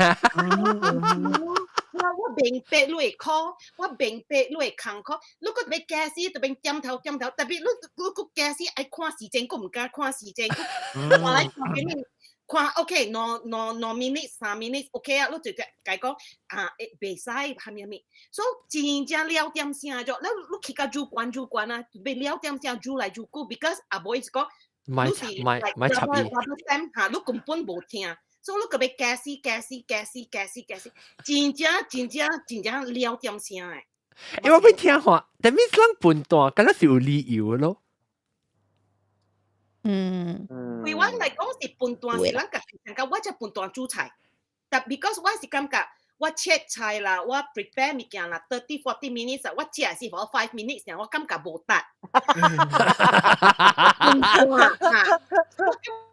我明白你的苦，我明白你的艱苦，你閣特別加死特別點頭點頭，特別你閣加死愛看時間，閣毋敢看時間，我來看給你。看 OK，兩 minute 3 minute OK 啊，你就共講啊，會袂使蝦米蝦米，所以真正了點聲咗，你去到主管主管啊，欲了點聲愈來愈久，because 啊無伊是講，莫莫莫插伊，嚇，你根本無聽，所以你閣欲加死加死加死加死加死，真正真正真正了點聲的。因為我欲聽話，但係咱笨蛋，敢若是有理由咯。對我來講是笨蛋，是咱家己感覺我才笨蛋煮菜，但 because 我是感覺我切菜啦，我 prepare 物件啦，30 40 minutes，我食是 for 5 minutes，我感覺無值。笨蛋啊！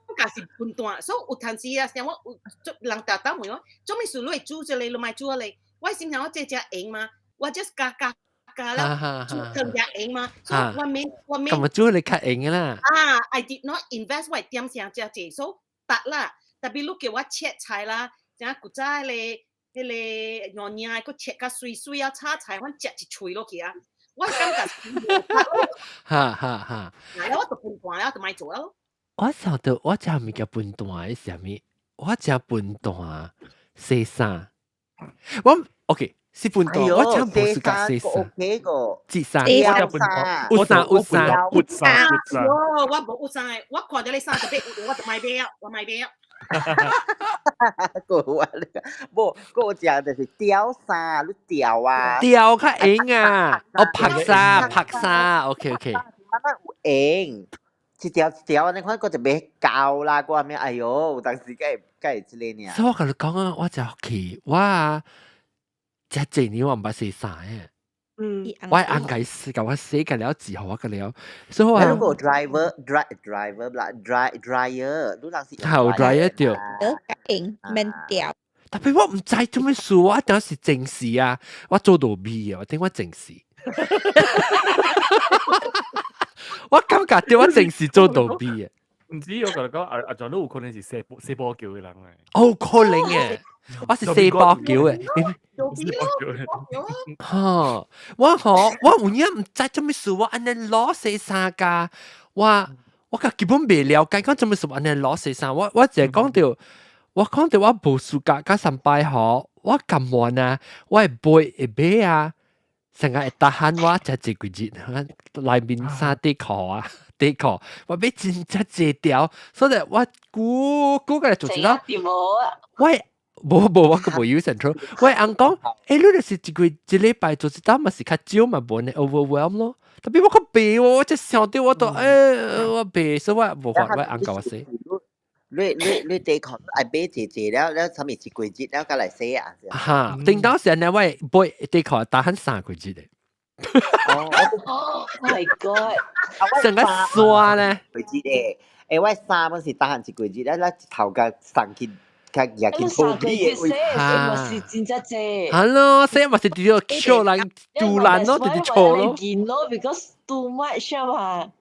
我感覺是笨蛋，所以有陣時啊，像我有做人逐逐問我，做咩事你會煮這個，你莫煮彼個？我心想我這只閒嗎？我 just 加加加了，煮更加閒嘛？所以我免我免。咁啊，煮你較閒啦。啊，I did not invest 我點聲遮濟，所以值啦。特別你叫我切菜啦，像古早彼個娘娘閣切較媠媠啊，炒菜，阮食一喙落去啊，我感覺是無值咯。哈哈哈。嗱，我就笨蛋了，就莫做咯。我想到我食物件笨蛋的是啥物？我食笨蛋洗衫。我 OK 是笨蛋，我真無時間洗衫。 OK 個。摺衫。我笨蛋，有衫有衫有衫有衫。我無有衫的，我看著你衫就欲有，我就莫買啊，我莫買啊。個我無，個食就是吊衫，你吊啊。吊較閒啊！哦，曝衫曝衫，OK OK。慢慢有閒，一條一條，你看個就欲膠啦，個咩？哎喲，當時該該會這個爾。所以我共你講啊，我真氣，我啊，這濟年我毋捌洗衫的。我翁共洗，共我洗個了之後，我個了，所以我。如果 driver dry driver 啦，dry dryer，你人是。好 dryer 對。用免掉。特別我毋知做咩事，我當時正事啊，我做到味啊，我頂我正事。我感覺對我正事做到味啊。毋知我共你講，阿阿john 都有可能是洗洗波橋的人嚟。哦，可能嘅，我是洗波橋的。洗波橋的。吼，我吼，我有影毋知做咩事，我按呢攞洗衫㗎，我較基本袂了解講做咩事按呢攞洗衫，我淨係講著，我講著我無暑假甲三擺吼，我甘願啊，我會買會買啊，成個會逐項我食這幾日，內面衫底褲啊。底褲，我買真正濟條，所以我估估個來做一道。我無無我閣無有 central，我翁講，欸，你就是一個一禮拜做一道嘛是較少嘛，無呢 overwhelm 咯。特別我較白喎，我真想到我都欸，我白，所以我無法我翁共我洗。你底褲愛買濟濟了了，啥物一個月了，才來洗啊？哈，頂當時呢，我買底褲逐項3個月的。哦，My God！成個刷咧，個月的，欸，我衫攏是逐項一個月，了了一頭共送去，較舉去 3個月洗，嘛是真正濟。係咯，洗嘛是直接笑人杜爛咯，直接錯咯。見咯，because too much 啊嘛。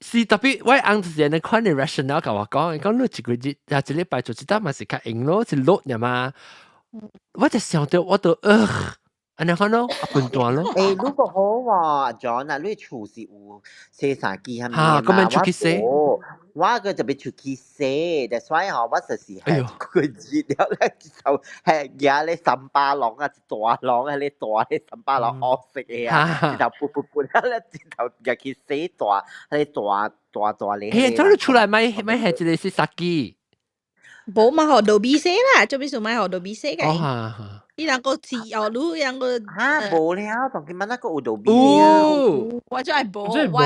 是特別，我翁就是按呢款的 rationale 共我講，講你一個月啊一禮拜做一單嘛是較閒咯，是落爾嘛。我就想到我都按呢款咯，啊笨蛋咯。欸，如果好喎，John 啊，你厝是有洗衫機啥物哈，咁樣出去洗。我個就欲出去洗，that's why 吼，我就是係一個月了咧，就係舉咧300籠啊，一大籠係咧大咧300籠黑色的啊，一頭撥撥撥了咧，一頭舉去洗大，彼個大大大咧。嘿，走你出來買買係一個洗衫機。無嘛，予路邊洗啦，做咩事買予路邊洗嘅？哦，伊人個是哦，你人個哈無了，當今晚那個有路邊啊。我就係無，真我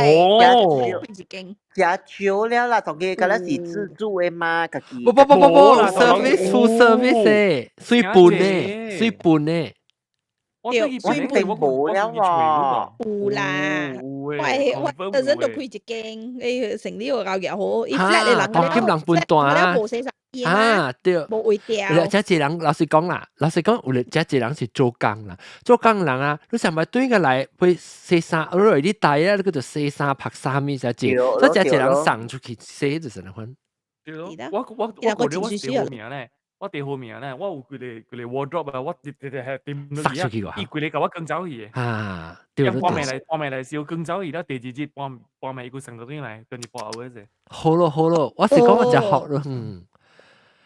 無。一間。食少了啦，當今敢若是自助的嘛，家己。不不不不不，service full service 的，水半的，水半的。我對，我並無了喎。有啦，我本身就開一間，誒，生理又搞嘢好，伊 flat 的人，當今人笨蛋啊！無洗衫機啊，對，無位掉。這濟人老實講啦，老實講，有這濟人是做工啦，做工人啊，你上擺對過來去洗衫，你來你帶啊，你叫做洗衫、曝衫物啥濟，所以這濟人送出去洗就是那款。對咯，我我覺得我第號名咧，我第號名咧，我有幾個幾個 wardrobe 啊，我直直係掂塞出去個，伊規個共我扛走去的。啊，對半暝來半暝來燒扛走去，了第二日半半暝伊閣送倒轉來，24 hours。好咯好咯，我是講我真學咯，嗯。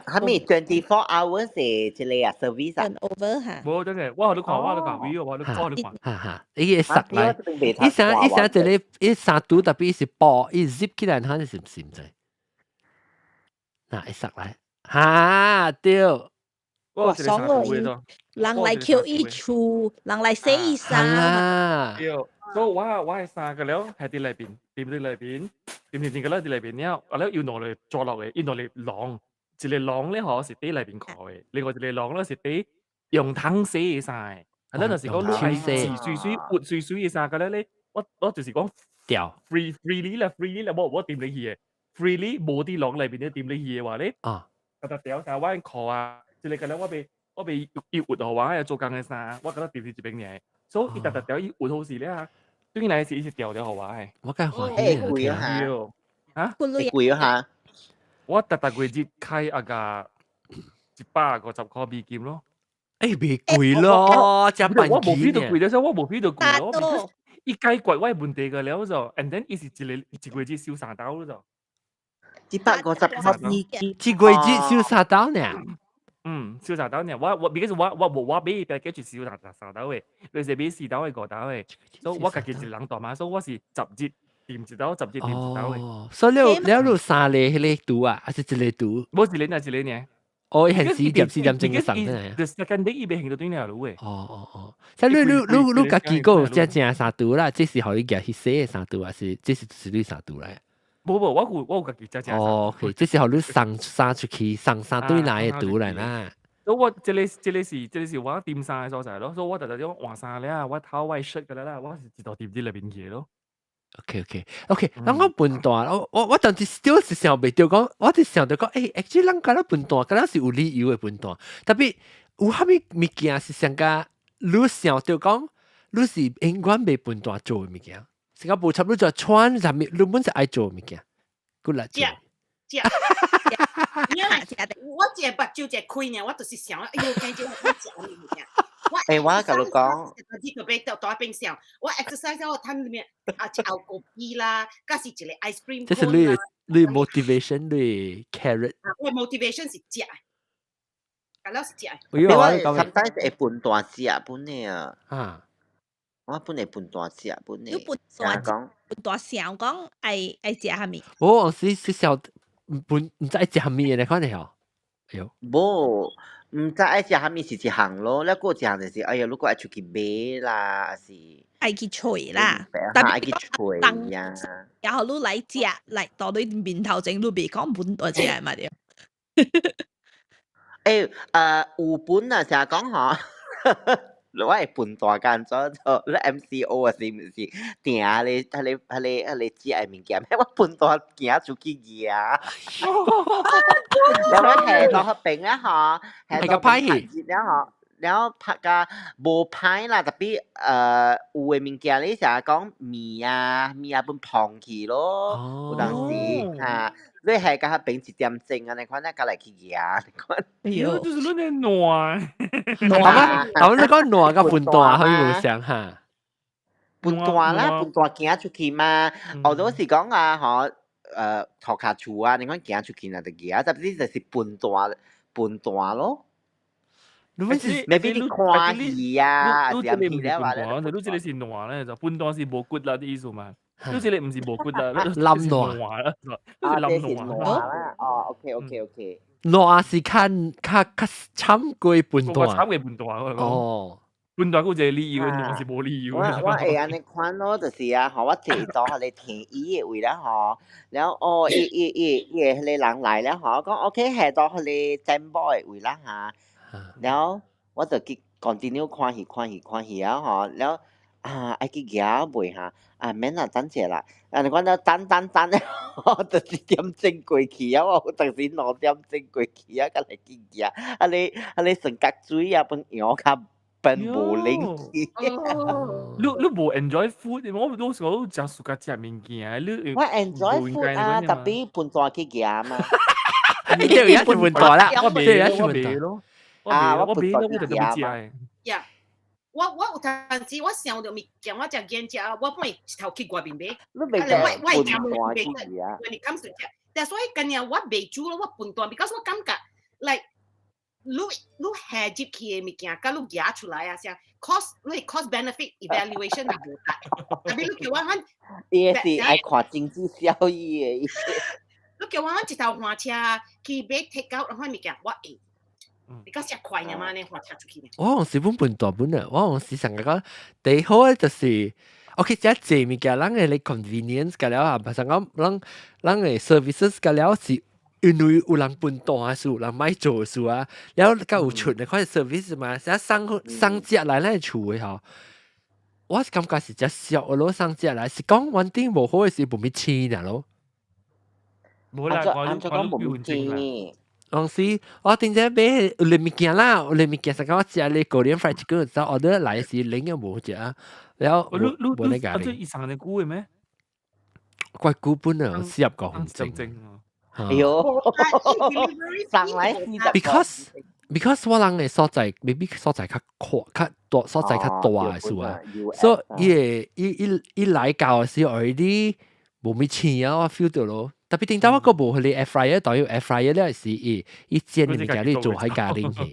係咪 24 hours 的這個啊 service 啊？over 哈。無真係，我予你看，我予你看，video，我予你看。哈哈，伊會塞來，伊啥伊啥一個伊衫拄特別是布，伊 zip 起來，看是毋是毋知？嗱，會塞來，哈對。我有一個衫櫥的。人來抾伊厝，人來洗伊衫。啊。對，所以我的衫個了係佇內邊，佇內邊，佇佇佇個了佇內邊了，啊了又攞來抓落來，伊攞來籠，一個籠咧嗬是佇內邊靠的，另外一個籠咧是佇用湯洗的衫的。啊，咱就是講你愛洗水水、活水水的衫個了咧，我就是講掉 freely 啦，freely 啦，無掂入去的，freely 無佇籠內邊咧掂入去的話咧，啊，逐逐掉衫我褲啊，這個個了我袂伊活予我做工的衫，我覺得掂佇這邊爾，所以伊逐逐條伊活好勢了，對來是伊是掉掉予我的。我較歡喜。欸貴啊嚇！啊？會貴啊嚇！我逐逐月日開啊個150塊美金咯。欸，袂貴咯，食飯我無 feel 到貴，所以我無 feel 到貴咯。伊解決我的問題個了就，and then 伊是一個一月日收三刀咯。150塊美金，一月日收三刀呢？嗯，收三刀呢。我 because 我無我買 package 收三刀的，你是買四刀的五刀的，所以我家己一人大嘛，所以我是十日掂一刀，十日掂一刀的。哦，所以你有三個彼個櫥啊，還是一個櫥？無一個爾，一個爾。哦，伊係4點4點鐘嘅送的。 The second day 伊袂行到對了路的。哦哦哦，所以你家己閣有遮正衫櫥啦，這是予你夾去洗的衫櫥，還是這是就是你衫櫥來？無無，我有家己遮正。哦，OK，這是予你送衫出去，送衫對來的櫥來啦。所以我這個是我掂衫的所在咯，所以我逐逐種換衫了，我頭我 shirt 個啦，我是一道掂佇內面去咯。 OK，咱講笨蛋，我當時 still 是想袂著講，我就想著講，欸，actually 咱敢若笨蛋，敢若是有理由的笨蛋，特別有啥物物件是上加你想著講，你是永遠袂笨蛋做的物件，是講無插你就穿啥物，你本是愛做的物件，骨力做。食，我一個目睭一開爾，我就是想，哎喲，驚這我食啥物物件。欸，我共你講，你就欲倒大變想，我 exercise 我趁裡面啊，一後果皮啦，佮是一個 ice cream。這是你 motivation 你 carrot。我 motivation 是食，咁了是食。我 sometimes 會笨蛋食本的啊。啊。我本會笨蛋食本的。你笨蛋笨蛋想講愛食啥物？我是想本毋知愛食啥物的，可能吼。哎喲。無。毋知愛食啥物是一項咯，了閣有一項就是，哎呀，如果愛出去買啦，還是愛去揣啦，愛去揣呀。然後你來食，來到你面頭前，你袂講笨蛋食嘛對？欸，有本啊，成日講吼，我會笨蛋間做做，你 MCO 啊是毋是？定咧，彼個食的物件，我笨蛋行出去蜈。了我下到彼邊啊吼，下到邊曬熱了吼，了拍甲無歹啦，特別有的物件你成日講麵啊，麵啊本膨去咯，有當時嚇，你下到彼邊1點鐘按呢款，才來去蜈按呢款。哎喲，就是你咧懶。懶，頭你講懶佮笨蛋，可以無相哈？笨蛋啦，笨蛋行出去嘛，後頭是講啊，吼，塗跤厝啊，你講行出去若就蜈，特別就是笨蛋，笨蛋咯。你是 maybe 你看戲啊，你這個毋是笨蛋，你這個是懶咧，就笨蛋是無骨力的意思嘛。你這個毋是無骨力，你懶惰啦，你是懶惰啦。哦，OK。懶是較慘過笨蛋。慘過笨蛋，哦。笨蛋閣有一個理由，懶是無理由。我會按呢款咯，就是啊，吼，我坐到彼個天椅的位了吼，了哦，伊個彼個人來了吼，講 OK 下到彼個展播的位啦哈，了我就去 continue 看戲看戲看戲啊吼，了啊愛去蜈未哈，啊免啦，等者啦，啊你講了等等等了，就1點鐘過去啊，我有當時2點鐘過去啊，才來去蜈，啊你啊你成角水啊，飯羊較變無靈氣。你無 enjoy food？我我是講食暑假食物件，你我 enjoy food 啊，特別笨蛋去蜈嘛。你這也是笨蛋啦，我這也是笨蛋咯。啊，我袂我就特別食的。呀，我有當時我想著物件，我食見食，我本一頭去外面買。你袂我會笨蛋去蜈。 When it comes to 食，但所以今年我袂煮咯，我笨蛋，because 我感覺，like 你下入去的物件，佮你蜈出來啊，啥 cost 你 cost benefit evaluation 也無大。特別你叫我講，伊是愛看經濟效益的。你叫我一頭換車去買 take out 那款物件，我會。你講食快爾嘛？呢換車出去呢？我是本笨大本啊！我是上個講第好嘅就是，OK，這濟物件，咱嘅你 convenience 個了啊，唔係講咱咱嘅 services 個了是因為有人笨大嘅事，有人買做事啊，了較有出嘅款 service 嘛，成送送食來咱厝嘅吼。我是感覺是只小咯，送食來是講穩定無好嘅是無咪錢爾咯。無啦，我按照講無咪錢。當時我頂只買有物件啦，有物件實講我食你 Korean fried chicken 就 order 來時零又無食啊，了你你無那個。你這醫生的久的咩？怪久本啊，40個分鐘。哎呦，上來40個。 Because 我人的所在，maybe 所在較闊、較大，所在較大的數啊，所以伊會伊伊伊來到的時 already 無咩錢啊，我 feel 到咯。特別頂到我個無彼個 air fryer，當有 air fryer 了是伊伊煎的物件你做喺家裡去。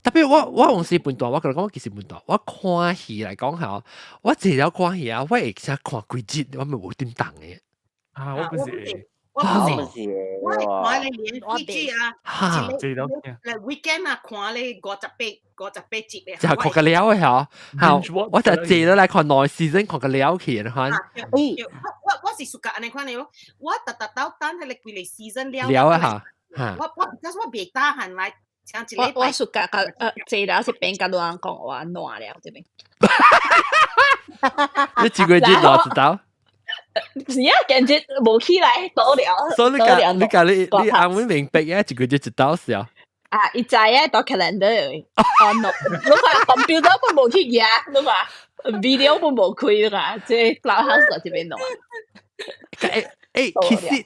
特別我有時笨蛋，我共你講我其實笨蛋。我看戲來講吼，我坐了看戲啊，我會使看幾集，我咪無點動的。啊，我不是。我不是，我係看你連續劇啊，一個 weekend 啊，看你58、58集的。就係看個了的吼，好，我就坐落來看內 season 看個了去，你看。我我我是屬按呢款的咯，我逐逐到等彼個規個 season 了。了啊嚇，我我，但是我袂得閒來像一禮我我暑假甲坐了一邊共人講話爛了這邊。你一個月爛一道？是啊，感覺無起來倒了。所以你講你講你你阿妹明白啊，一個月一道是啊。啊，伊知啊，到 calendar。哦，no，你看 computer 本無去壓，你看 video 本無開啦，這 Clubhouse 這邊弄。誒誒，其實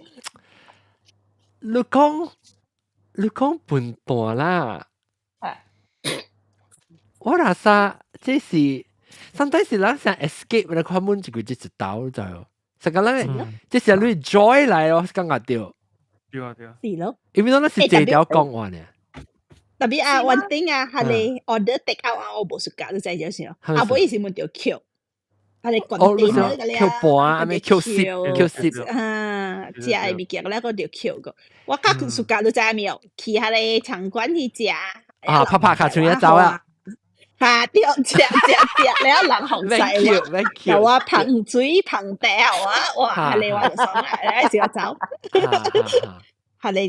你講你講笨蛋啦。我那啥，這是，sometimes 是咱想 escape，你看滿一個月一道就。實個咱，這是你 joy 來咯，感覺到。對啊對啊。是咯。因為咱是這條講話呢。特別啊，one thing 啊，係你 order take out 啊，我無暑假你知就是咯。啊，無伊是問著扣，係你滾電嗰個咧，扣盤啊，咩扣攝扣攝。啊，食的物件咧個著扣個。我較暑假你知沒有？去彼个場館去食。啊，拍拍卡像一走啊。哈對，食食食，了人紅晒我，又我捧水捧茶啊，哇，彼个我就爽啦，來時我走，彼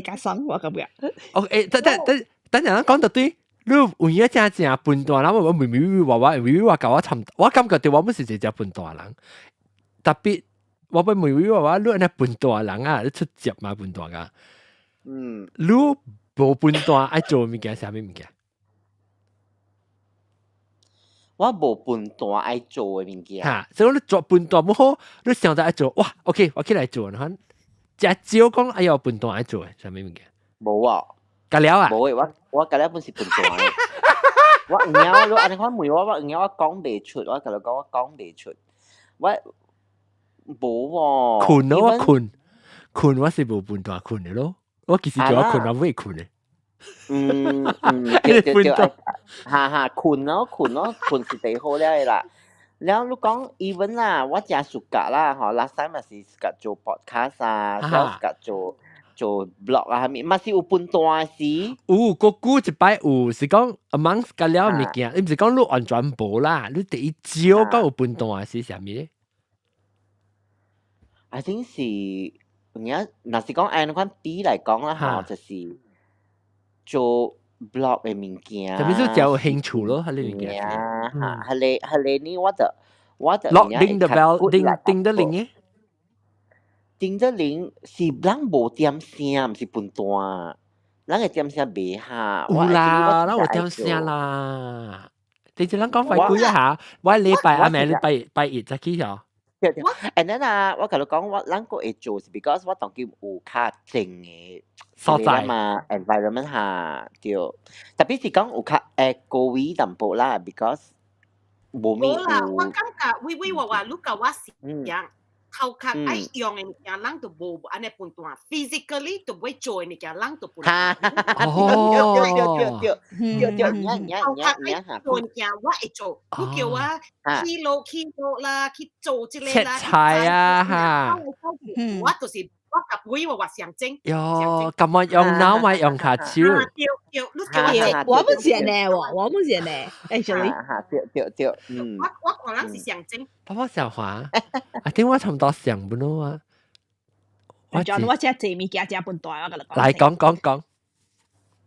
个較爽，我感覺。哦，誒，等等等，等陣講到對，你有影真正笨蛋人，我微微話我，微微話共我參，我感覺到我毋是一隻笨蛋人，特別我欲問微微話，你按呢笨蛋人啊，你出接嘛笨蛋噶？你無笨蛋愛做物件，啥物物件？我無笨蛋愛做的物件。哈，所以你做笨蛋無好，你想著愛做，哇，OK，我起來做，你看，誠少講哎喲笨蛋愛做的，啥物物件？無啊。甲了啊？無的，我我甲了本是笨蛋的。我有影，你按呢款問我，我有影我講袂出，我共你講我講袂出。我無喎。睏咯，我睏，睏我是無笨蛋睏的咯。我其實叫我睏，我袂睏的。嗯嗯，對對對，哈哈，睏咯睏咯，睏是最好了的啦。了你講 even 啦，我誠 suka 啦，吼，last time 嘛是 suka 做 podcast 啊，了 suka 做做 blog 啊，啥物嘛是有笨蛋時。有，個久一擺有，是講 amongst 甲了物件，你毋是講你完全無啦，你第一少講有笨蛋是啥物咧？I think 是，有影，若是講按呢款比來講啦，吼，就是做 blog 的物件。特別是較有興趣咯，彼个物件。哈，彼个彼个呢，我就我就叮 the bell，叮叮得鈴嘅。叮得鈴是人無點聲，毋是笨蛋。人的點聲袂哈。有啦，咱有點聲啦。等陣咱講快幾一下，我禮拜阿咪禮拜拜一才去嗬。對對，and then 啊，我共你講，我咱閣會做是 because 我當今有較靜的所在嘛，environment 下對，特別是講有較高位淡薄啦，because 無咩無啦，我感覺微微話話，你共我是樣，頭殼愛用的物件，人就無按呢笨蛋，physically 就欲做的物件，人就笨蛋。哦，對對對對對對，頭殼愛做物件，我會做。你叫我去落去落啦，去做這個啦，切菜啊哈，我就是我夾杯我話上精。喲，咁我用腦咪用跤手。對對，你叫我我唔是呢喎，我唔是呢，actually。哈，對對對，嗯。我看人是上精。爸爸上華，啊，點我差唔多上不咯啊？我我食濟物件食笨蛋，我共你講。來講講講。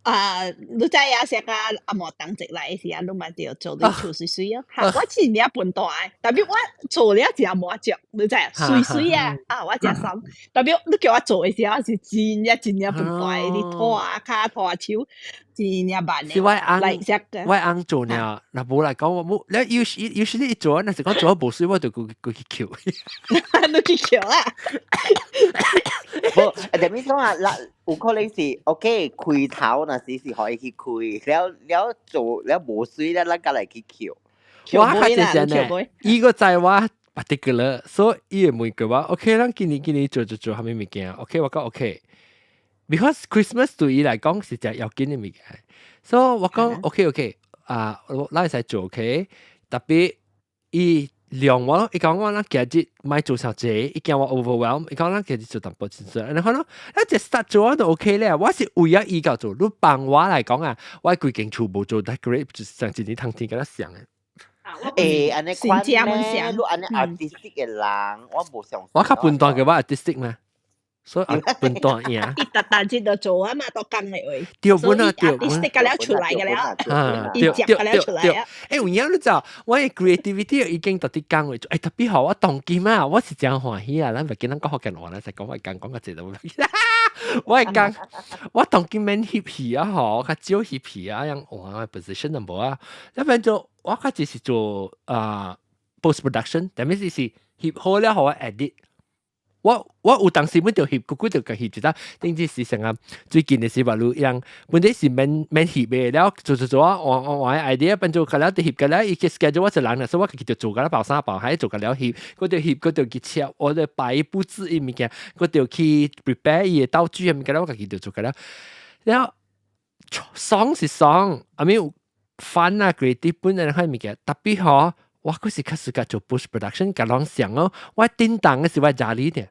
啊，你知影啥個阿毛當值來時啊，你嘛著做你厝媠媠啊。哈，我真正笨蛋，特別我做了真滿足，你知啊？媠媠啊，啊，我真爽。特別你叫我做的時候，我是真正真正笨蛋，你拖跤拖手，真正慢的。是我翁，我翁做呢，若無來講我無，你有時你一做，若是講做無媠，我就過去抾。你去抾啊？無，但係講啊，嗱，有可能是 OK 開頭若是是可以去開，了了做了無媠了，咱才來去抾。我較濟是呢，伊個知我 particular，所以伊會問過我，OK，咱今年今年做做做啥物物件？OK，我講 OK。Because Christmas 對伊來講是隻要緊的物件，所以我講 OK OK，啊，我咱會使做 OK，特別伊量我，伊講我咱今日莫做傷濟，伊驚我 overwhelm，伊講咱今日做淡薄少少，然後咯，一隻 start 做我都 OK 咧，我是為咗伊夠做，你幫我來講啊，我規間厝無做 decorate，就是上一年通天共咱想的。欸，按呢款咧，你按呢 artistic 的人，我無相信。我較笨蛋嘅我 artistic 嘛，所以笨蛋贏。伊逐逐日就做啊嘛，都工的話。對本啊，對本。 artistic 個了出來個了，啊，對對對對。欸，有影你知道，我的 creativity 已經到佇工位做，欸，特別好，我當今啊，我是真歡喜啊，咱袂記咱講福建話啦，就講我講講個這都。我會講，我當今免翕戲啊，吼，較少翕戲啊，樣換 position 都無啊，一變做我較只是做啊 post production，但係是翕好了，予我 edit。我有當時本就翕，久久就共翕一下，頂次是成啊，最近的是話你樣，本底是免免翕的，了做做做啊，換換換 idea 變做個了就翕個了，伊個 schedule 我一人啦，所以我家己就做個了包衫包，還做個了翕，我就翕，我就去切，我就擺布置伊物件，我就去 prepare 伊的道具物件，我家己就做個了。了爽是爽，I mean fun 啊，creative 本來款物件，特別吼。我閣是較適合做 post production，共人想哦，我叮當的是我家裡的，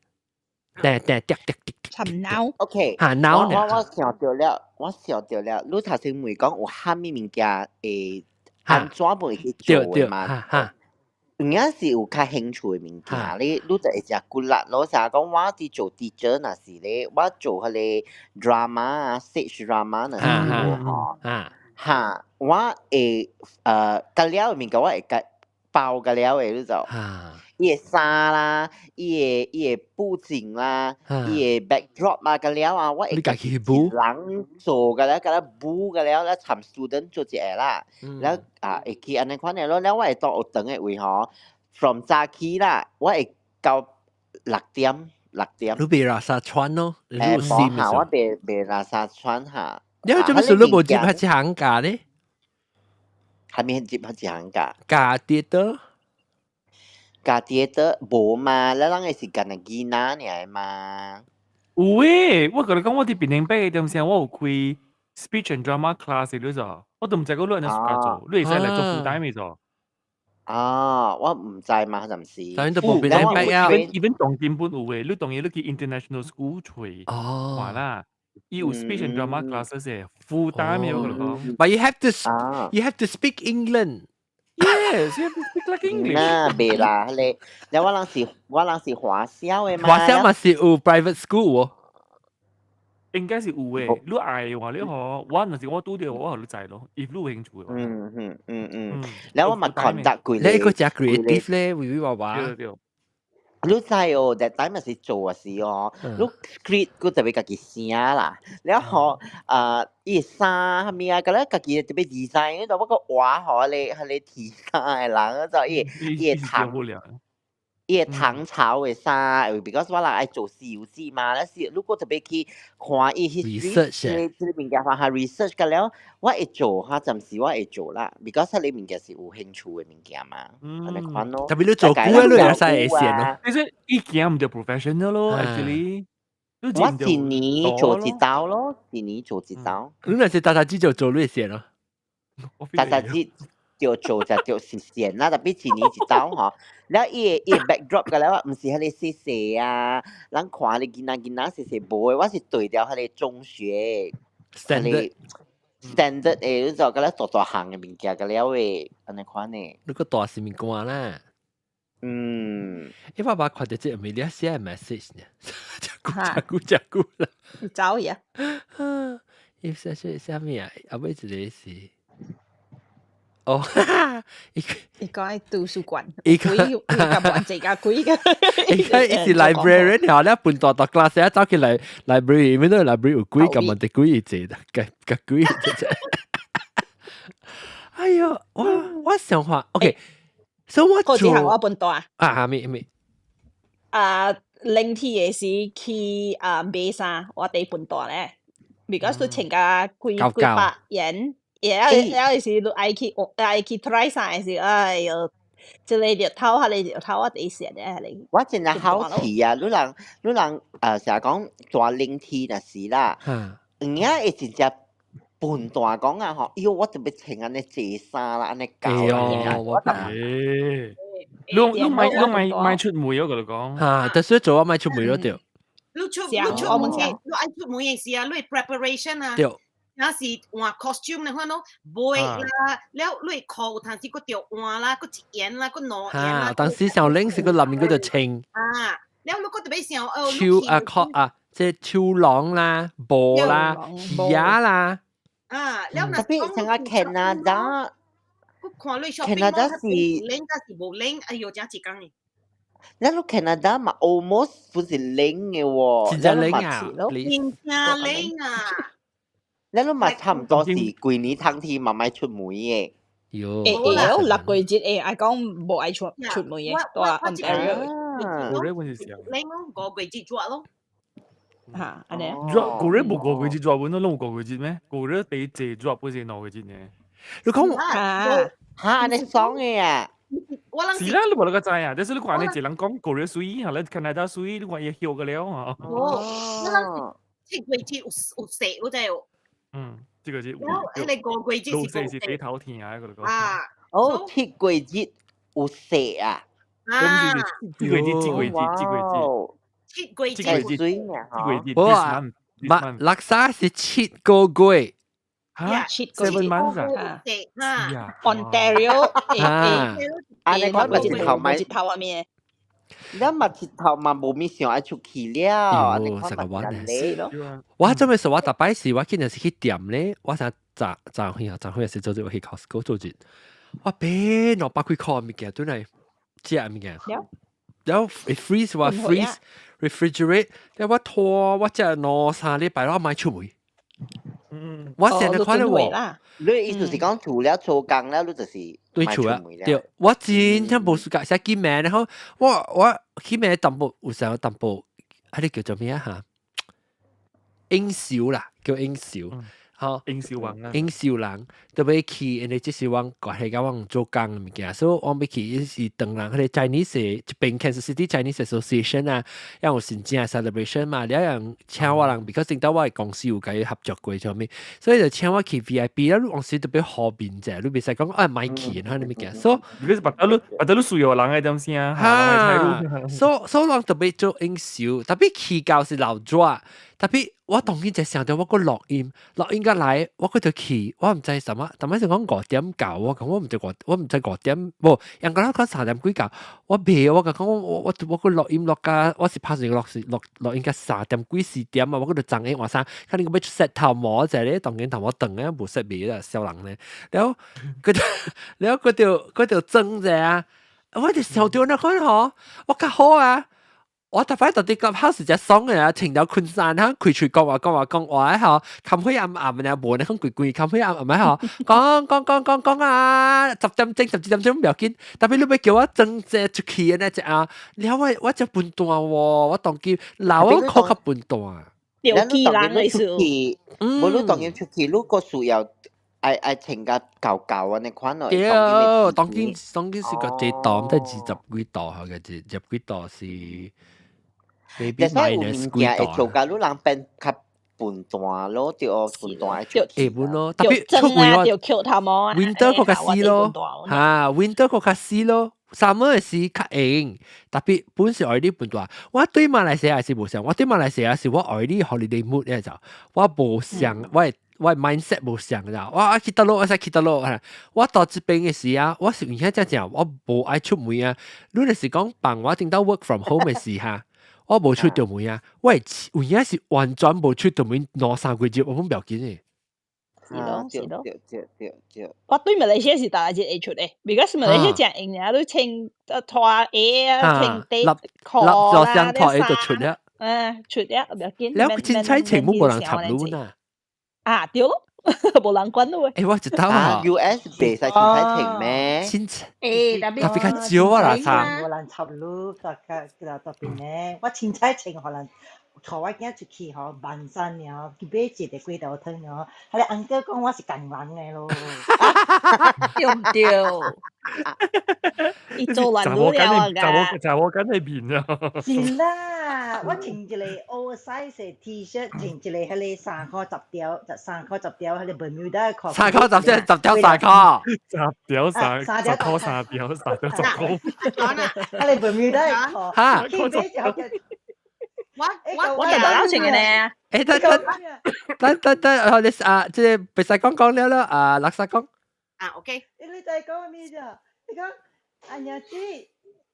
對對對對對。沉腦。 OK，嚇腦我我想著了，我想著了，你頭先問講有啥物物件會按怎會去做的嘛？有影是有較興趣的物件，你你就會誠骨力咯。成日講我佇做 teacher 若是咧，我做彼個 drama 啊，stage drama 若是有吼，哈，我會甲了的物件我會共包個了的，你就，伊的衫啦，伊的布景啦，伊的 backdrop 啊，個了啊，我會家己補人做個了，共了補個了，了參 student 做一個啦，了啊會去按呢款的咯，了我會到學堂的位吼，from 早起啦，我會到6點6點。你袂垃圾穿咯，你有心哈，我袂垃圾穿哈。你做咩事你無接彼一行教呢？啥物接彼一行教？教 theatre。教 theatre 無嘛，咱人的是干焦囡仔爾嘛。有誒，我共你講，我佇檳城八個點聲，我有開 speech and drama class 你知？我都毋知講你按呢暑假做，你會使來做 full time 的做。啊，我毋知嘛，暫時。當然都無檳城八啊。 even 當今本有誒，你當然你去 international school 揣看啦。伊有 speech and drama classes 的 full time 的，我共你講。 But you have to speak England. Yes, you have to speak like English. 那袂啦，彼個，了我人是華小的嘛。華小嘛是有 private school 喎。應該是有誒，你愛的話，你嗬，我若是我拄著，我予你知咯。if 你有興趣的話。了我嘛 conduct 幾你個誠 creative 咧，微微娃娃。對對。你知哦，that time 是做的時哦，你 script 閣特別家己寫啦，了後啊，伊衫啥物啊，佮咧家己特別 design，就我閣畫予彼個鐵衫的人，就伊個唐伊個唐朝的衫，because 我人愛做《西遊記》嘛，咱是如果特別去看伊 history，這個物件哈 research 個了，我會做哈，暫時我會做啦，because 彼個物件是有興趣的物件嘛，按呢款咯。特別你做久的，你會使會先咯。其實伊驚毋著 professional 咯，actually。我一年做一道咯，一年做一道。你若是逐逐日就做你會先咯。逐逐日。著做就著實現啦，特別一年一道吼。了伊個 backdrop 個了，毋是彼個細細啊，人看你囡仔囡仔細細無的，我是對著彼個中學 standard standard 的，你就個了大大項的物件個了的，按呢款的。你個大是物件啦。因為我看到這個你寫 message 呢，真久真久真久啦。走呀！伊寫寫啥物啊？後尾一個是，哦，伊伊講喺圖書館，伊幾幾個萬這個幾個。伊個伊是 librarian 後咧，笨大大 class 一走去來 library，面度 library 有幾個問題幾濟的，個個幾濟。哎喲，我想話，OK，所以我嗰時候我笨大啊，咩咩？啊，冷天嘅時去啊買衫，我哋笨大咧，because 都穿甲幾幾百元。然後是你愛去愛去 try 衫的時，哎喲，這個日頭，彼個日頭我第一咧，彼個。我真係好奇啊！你人成日講大冷天若是啦，有影會真正笨蛋講啊吼！喲，我特別穿按呢濟衫啦，按呢厚啦，我你你莫你莫莫出門我佮你講。嚇，但是做我莫出門咯對。你出門，你愛出門的時啊，你 preparation 啊。對。若是換 costume 的款咯，買啦，了你褲有當時閣著換啦，閣一件啦，閣兩件啦。當時上冷是閣內面閣著穿。啊，了你閣特別想哦，手啊殼啊，即手囊啦、布啦、魚仔啦。啊，了特別像啊 Canada，閣看你 shopping Canada 是冷抑是無冷，哎喲，真一工呢。咱個 Canada 嘛，almost 不是冷的喎，真正冷啊，真正冷啊！咱都嘛差毋多是規年冬天嘛莫出門的。喲，會會六月節會愛講無愛出門的，蹛 Ontario。古日阮是啥？冷咯，五月節熱咯。嚇，按呢。熱古日無五月節熱，阮都攏有五月節咩？古日第濟熱不是兩月節呢？你講嚇嚇，按呢爽的啊！是啦，你無那個知啊？但是你看呢，一人講古日水，嚇，你加拿大水，你看伊曉個了啊。哦，我人7月節有雪，我知哦。嗯，這個是。然後彼個五月節是是地頭天啊，嗰個。啊。哦，七月節有雪啊！啊。七月節，七月節，七月節。七月節。水啊！七月節。我啊，馬垃圾是7個月。嚇，7 months 啊？Ontario，啊，啊，你講咪日頭咪日頭啊咩？你嘛日頭嘛無咪想愛出去了，你看嘛真咧。我準備說，我逐擺是我今日是去店咧，我想早早去啊，早去是做做去 Costco 做節，我買200幾箍物件，對來食物件。然後 freeze 我 freeze refrigerate，然後我拖我食兩三禮拜，我莫出門。我成日看到我，你意思是講除了做工了，你就是對厝啊？對，我真正無時間寫去名，然後我去名淡薄有時候淡薄，啊你叫做咩啊？嚇？應酬啦，叫應酬。吼，應酬王啊，應酬人特別去，因為這是阮關係佮阮做工的物件，所以我欲去是當人彼個 Chinese 一邊 Kansas City Chinese Association 啊，猶有真正 celebration 嘛，了人請我人，because 頂到我的公司有共伊合作過啥物，所以就請我去 VIP 啊，你往時特別方便者，你袂使講啊莫去，彼物件，所以你是別得你需要人的點聲，哈，所以人特別做應酬，特別去到是老熱。特別我當今就想到我閣錄音，錄音過來，我閣就去，我毋知什麼，逐擺是講5點到，我講我毋知五，我毋知五點，無，人講講3點幾到，我袂，我講我閣錄音錄甲，我是拍算錄錄錄音甲3點幾4點啊，我閣就昨下換衫，可能閣欲 set 頭毛者咧，當今頭毛長啊，無 set 袂啦，痟人咧，了後閣就了後閣就裝者啊，我就想到那款吼，我較好啊。我逐擺到佇 clubhouse 只爽的啊，穿了困衫，哈，開喙講話講話講話吼，冚灰暗暗的，無呢，講規規冚灰暗暗的吼，講講講講講啊，10點鐘、11點鐘不要緊，特別你欲叫我裝這出去的那隻啊，了我只笨蛋喎，我當今老我靠較笨蛋。釣機人的出去，無你當今出去，你閣需要愛穿甲厚厚按呢款咯。對，當今是個這度，才20幾度，吼個20幾度是。maybe minus 幾度。會做甲你人變較笨蛋咯，對哦，笨蛋愛出會本咯，特別著出門啊，著抾頭毛啊，winter 閣較死咯，嚇，winter 閣較死咯，summer 時較閒，特別本是愛你笨蛋。我對馬來西亞是無相，我對馬來西亞是我愛你 holiday mood 咧就，我無相，我 mindset 無相咋，我啊去倒落，我使去倒落，我到這邊嘅時啊，我是有影真正我無愛出門啊。你若是講放我頂到 work from home 嘅時哈，我無出到門啊，我有影是完全無出到門兩三個月，我攏不要緊嘅。是咯，是咯。對對對對。我對馬來西亞是第一日會出的，because 馬來西亞真閒爾，你穿拖鞋啊，穿底褲啦，拖鞋就出了。嗯，出了不要緊。了凊彩穿冇無人插你呐。啊，對咯，無人管你。欸，我知道啊。 US 袂使凊彩穿咩？凊彩。欸，特別較少啊啦，差。無人插你，特別特別呢，我凊彩穿，予人。帶我囝出去吼，萬山爾，去買一個雞頭湯爾，彼个 uncle 講我是工人的咯。對毋對？伊做爛了啊！查某囡的面啊！是啦，我穿一個 oversize 的 T-shirt，穿一個彼个3箍10條，13箍10條，彼個 Bermuda 褲。三箍十條，十條三箍。十條三，10箍三條，三條10箍。彼個 Bermuda 褲。哈。去買一個。我我我就老穿嘅呢。欸，等等等等等，我哋啊，這個袂使講講了咯，啊，垃圾講。啊，OK。你在講咩啫？你講阿娘子，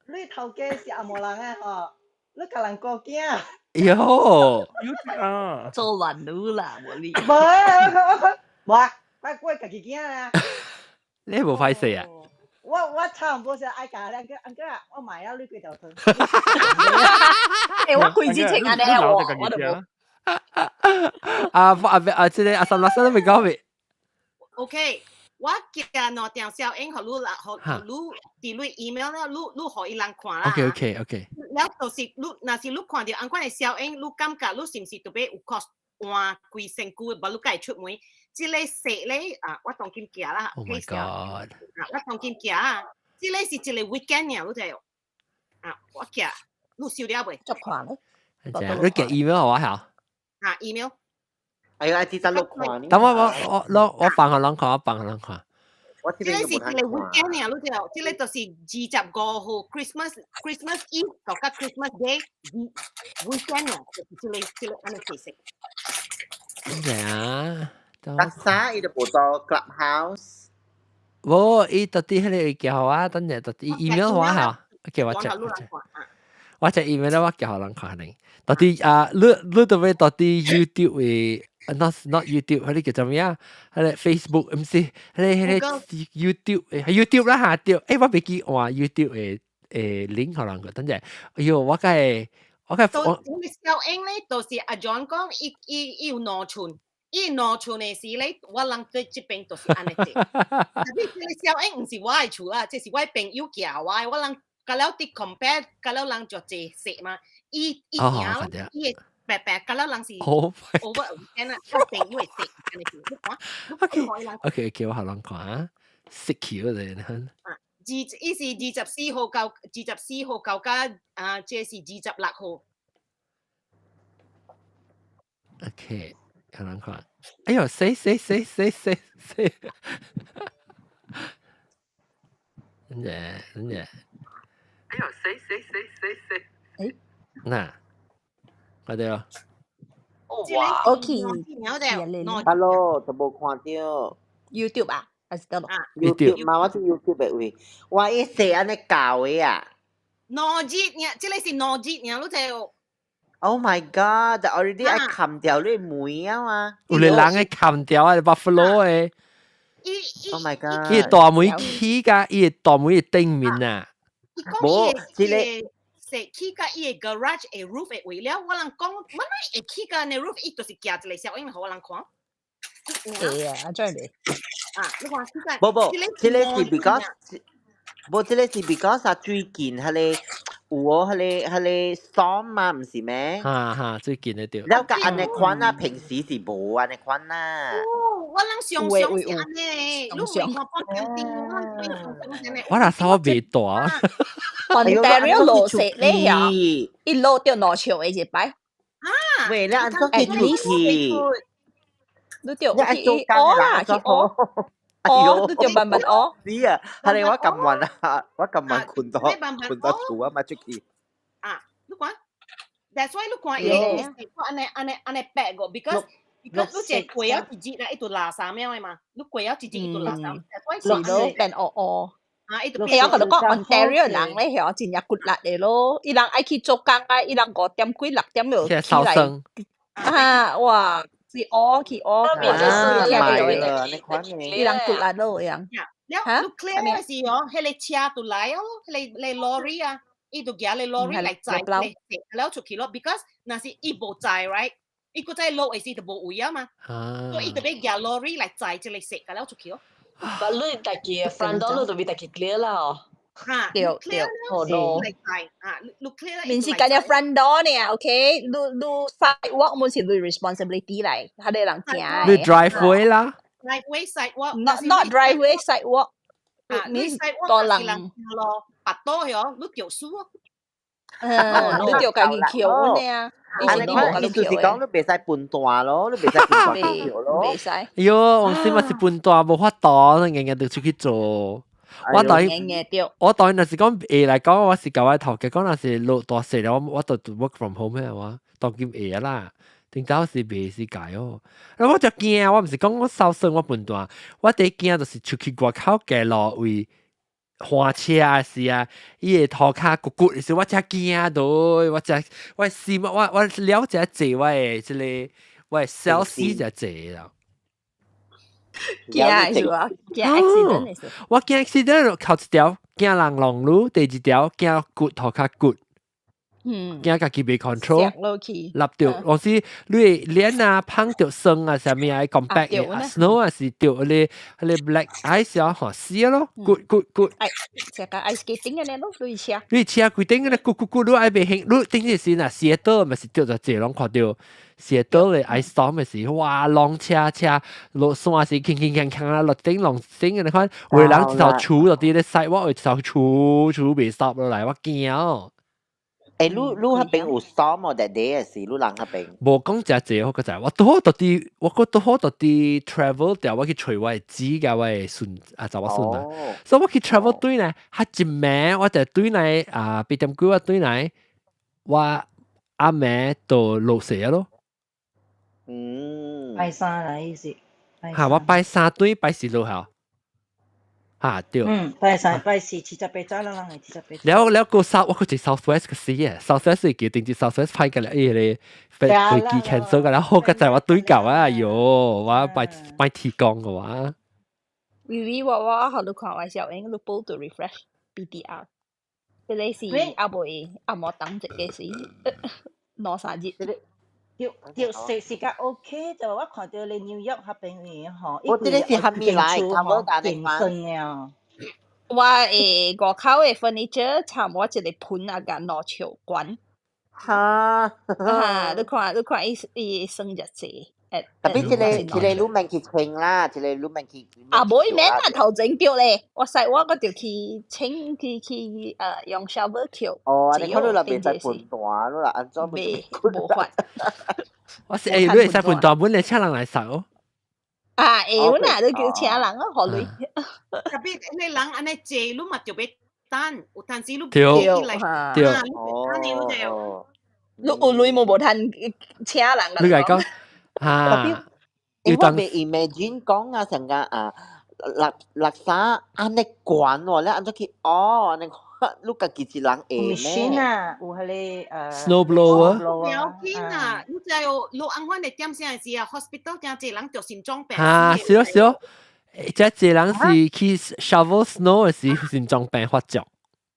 你頭家是紅毛人啊？吼，你共人顧囝。喲，啊，做爛女啦，無你。無啊，我無啊，我家己囝啊。你無歹勢啊？我差唔多是愛共兩個 uncle 啊，我買了你幾條湯。欸，我規日穿按呢我我都無。啊啊啊！這個阿三阿三都未講未。 OK，我寄兩條小影予你啦，予你佇你 email 了，你予伊人看啦。 OK。了就是你，若是你看著按款的小影，你感覺你是毋是特別有 cost 換規身軀，無你會出門？這个色咧啊，我當今寄啦。 Oh my god！啊，我當今寄啊，這个是一個 weekend 爾，你知無？啊，我寄，你收了未？足看咧。你寄 email 予我嚇？啊，email。哎呀，直接落看。等我放予人看，我放予人看。這个是一個 weekend 爾，你知無？這个就是25號 Christmas Eve 到甲 Christmas Day weekend 爾，就是這個按呢形式。咩啊？垃圾伊就無做 Clubhouse。無，伊到底彼个寄予我，等陣到底 email 我嚇，OK，我 check 我 check。我 check email 我寄予人看呢。到底啊，你到尾到底 YouTube 的，not YouTube，彼個叫做咩啊？彼個 Facebook 毋是，彼個 YouTube 係 YouTube 啦嚇對。欸，我袂記換 YouTube 的 link 予人個，等陣。哎喲，我該我該我。小英咧，就是阿 John 講，伊有兩寸。伊兩寸的時咧，我人佇這邊就是按呢做。特別這個小英毋是我的厝啦，這是我的朋友寄我的，我人甲了佇 compare，甲了人就濟細嘛。伊贏，伊的白白，甲了人是 over weekend 啊，我朋友的細，按呢做，你看。 OK，我予人看啊，識橋咧。啊，伊是24號到甲啊，這是26號。 OK。予人看，哎喲，死死死死死死！等陣，等陣，哎喲，死死死死死！欸，嗱，看著。哇，OK。 Hello，都無看著。 YouTube 啊，還是佗落？YouTube 嘛，我佇 YouTube 的位，我伊說按呢教的啊。兩日爾，這个是兩日爾，你知無？ Oh my god！Already 愛砍掉你門啊嘛！有個人會砍掉啊，buffalo 的。 Oh my god！伊大門起甲伊大門的頂面啊。無，這個是起甲伊的 garage 的 roof 的位了，我人講，我哪會起甲呢 roof，伊就是寄一個小影予我人看。會啊，怎會？啊，你看起甲。無無，這個是 because，無這個是 because 啊，最近彼个有哦，彼個 storm 嘛，毋是咩？哈哈，最近的對。了甲按呢款啊，平時是無按呢款啊。哦，我人常常是按呢，你袂看半點我若手袂大。 Ontario 落雪咧遐，伊落著兩尺的一擺。啊！喂，你按怎去出去？你著你愛去做工學啦，去學，學，你著慢慢學。是啊，係你我咁晚啊，我咁晚困到厝啊，嘛出去。啊，你看，that's why 你看伊個按呢按呢按呢白個，because 你這過了一日啦，伊就垃圾秒的嘛，你過了一日伊就垃圾。是咯，變烏烏。啊，伊就欸，我共你講，Ontario 人咧，嗬，真正骨力的咯，伊人愛去做工啊，伊人5點幾6點就起來。啊，哇！是學去學，啊，聽買到了，你看你，伊人骨力咯，伊人。了，你 clear 的時候，彼個車就來咯，彼個 lorry 啊，伊就舉個 lorry 來載來了出去咯，because 若是伊無載，right？伊閣再落的時就無位啊嘛，所以伊就欲舉 lorry 來載這個雪了出去咯。但你家己的 front door 你就欲家己 clear 啦哦。哈，對對，哦 no。來載啊，你 clear。免是干焦 front door 呢，OK？你你 sidewalk 滿是你 responsibility 來，彼个人行。你 driveway 啦。 driveway sidewalk。 Not driveway sidewalk。啊，你 sidewalk 多人咯，跋倒嗬，你著輸哦。嗯，你著家己抾呢啊。啊，你看，意思是講你袂使分段咯，你袂使分段去咯。袂使。喲，往時嘛是分段無法度，硬硬就出去做。我當我當若是講會來講，我是共我頭家講，若是落大雪了，我就 work from home 嘅我當今會啊啦。頂早是袂世界哦。我就驚，我毋是講我受傷我分段，我第一驚就是出去外口街路位換車時啊，伊會塗跤骨骨時，我才驚到，我才我心我我了解濟我的這個我的 self 就濟啦。驚是吧？驚 accident 是。我驚 accident 頭一條驚人弄路，第二條驚骨塗跤骨。驚家己袂 control，立著，有時你會臉啊碰著霜啊，啥物啊，compact 嘅 snow 啊是著彼個彼個 black ice 啊，吼死咯，骨骨骨。哎，這個 ice skating 嘅咯，你車。你車規頂個骨骨骨，你愛袂興，你頂陣時若跣倒，咪是著就濟攏看著跣倒嘅 ice storm 嘅時，哇，浪車車落山時，鏗鏗鏗鏗啊，落頂浪頂嘅你看，有人一頭杵落佇咧 sidewalk，一頭杵杵袂 stop 落來，我驚哦。欸，你你彼邊有 storm 無？that day 是你人彼邊？無講誠濟，我閣知，我拄好佇佇，我閣拄好佇佇 travel 掉，我去揣我的姊佮我的孫啊，查某孫啊，所以我去 travel 對來，較一暝我就對來啊，8點幾我對來，我暗暝就落雪咯。拜三啦，意思。嚇！我拜三對拜四落下。嚇對。嗯，拜三拜四78早啦，人係七十八。了了個 South 我個是 South West 個死啊，South West 是叫定住 South West 派個了，伊個飛機 cancel 個了，好個在我對舊啊，喲，我拜拜天公個話。微微我我予你看我小英，你補到 refresh BTR，這個是阿未阿無等一個是兩三日。對對，食是較 OK，就我看著你紐約彼邊位吼，我這個是蝦米來？差無大電信了。我的外口的 furniture 差無一個盆啊，共兩尺懸。哈！啊！你看，你看伊伊算遮濟。特別這個這個你免去清啦，這個你免去。啊，無伊免啊，頭前著咧，我使我閣著去清去去用 shovel 抾。哦，你看你若袂使分段，你若按怎袂無法。我是欸，你會使分段，本來請人來掃哦。啊，會阮啊，你叫請人啊，予鐳。特別你人按呢坐，你嘛著欲等，有當時你對對，哦，你有鐳無無趁請人。你來講，哈，因為我袂 imagine 講啊，成個啊，垃垃圾按呢懸喎，你按怎去哦？按呢你家己一人會咩？啊，有彼個 snow blower。不要緊啊！你知哦，你按款的點啥時啊？hospital 真濟人著心臟病。哈，是咯是咯，這濟人是去 shovel snow 的時心臟病發作。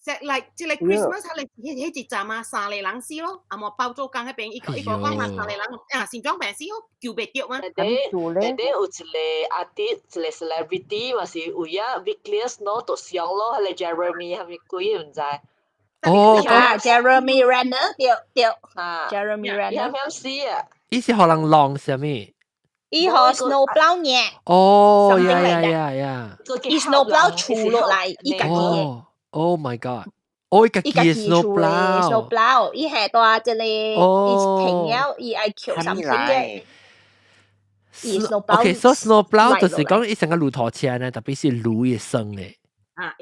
即 like 這個 Christmas 彼個彼彼一站啊，三個人死咯，啊無包租公彼邊，伊個伊個講嘛，三個人啊心臟病死咯，救袂著嗎？內底內底有一個 artist，一個 celebrity 嘛是有影 weekly snow 就上咯，彼個 Jeremy 係咪鬼毋知？哦，啊，Jeremy Renner 對對啊，Jeremy Renner 伊啱死啊！伊是予人弄啥物？伊予 snow plow 呢？哦，yeah yeah yeah yeah！伊 snow plow 除落來，伊家己的。哦，Oh my God！哦，伊家伊己的家己厝 snow 的 plow snow plow，伊係帶一個，伊停了，伊愛扣啥物 something 嘅，來？伊 snow plow OK，so snow plow 就是來落來講伊成個鋁頭車呢，特別是鋁的生的，啊，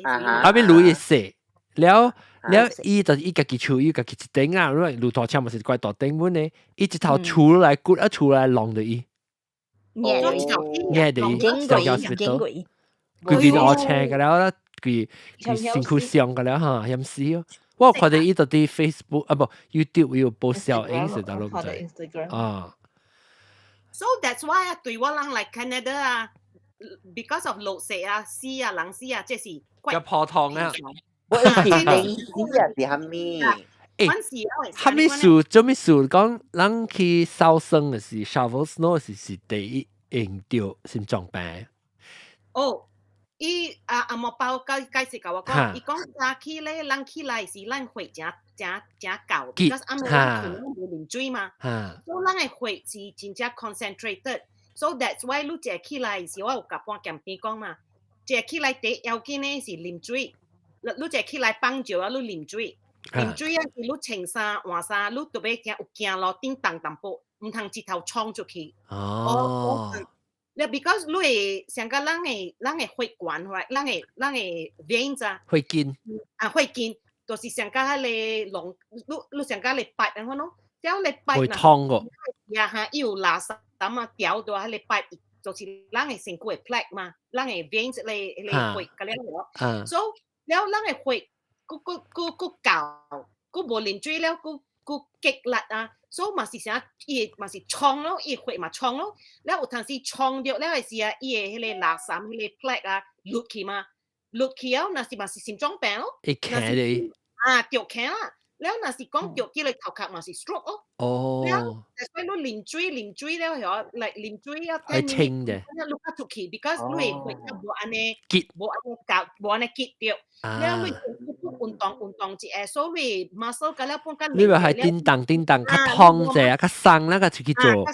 後面鋁的細，了了伊伊就是伊家己厝，伊家己一頂啊，因為鋁頭車嘛是怪大頂本的，伊一頭厝來骨啊厝來弄著伊，捏做捏著伊，經過上交經過，規邊烏青個了，規規身軀傷個了哈，險死哦！我有看到伊就佇 Facebook 啊無 YouTube 有報小影是大佬毋知啊。 So that's why 啊，對我人來 Canada 啊，because of 落雪啊、死啊、人死啊，這是較普通啊。我是冷死啊，是啥物？欸，啥物事？做物事講，人去掃霜的是 shovel snow 是第一用著心臟病。哦，伊啊阿莫包解解釋共我講，伊講早起咧，人起來是咱血誠誠誠厚，because 暗暝咱睏咱無啉水嘛，所以咱的血是真正 concentrated。So that's why 你一起來時，我有共半鹹甜講嘛，一起來第一要緊的是啉水，你一起來放尿啊，你啉水，啉水啊，是你穿衫換衫，你特別驚有行路頂動淡薄，毋通一頭衝出去。哦。你 because 你會像個咱的血管，咱的 veins 啊，血筋啊，血筋，就是像個彼個龍，你像個咧 pipe 按款咯，了咧 pipe 會通個。呀哈，伊有垃圾啊掉到彼个 pipe，就是咱的身軀的 plaque 嘛，咱的 veins 咧彼個血個了了，所以了咱的血，閣閣閣閣厚，閣無啉水了，閣閣結力啊。所以嘛是啥，伊會嘛是衝咯，伊血嘛衝咯，了有當時衝著了的時啊，伊的彼個垃圾、彼個 plaque 啊，落去嘛，落去了，若是嘛是心臟病咯。會徛咧。啊，著徛啦，了若是講著起來頭殼嘛是 stroke 咯。哦。了，所以你啉水啉水了嗬，來啉水啊，愛清的。你較出去，because 你的血較無按呢，結無按呢厚，無按呢結著。了你運動運動一下，所以 muscle 甲了半較。你話係叮當叮當較痛者，較鬆那個出去做。較鬆，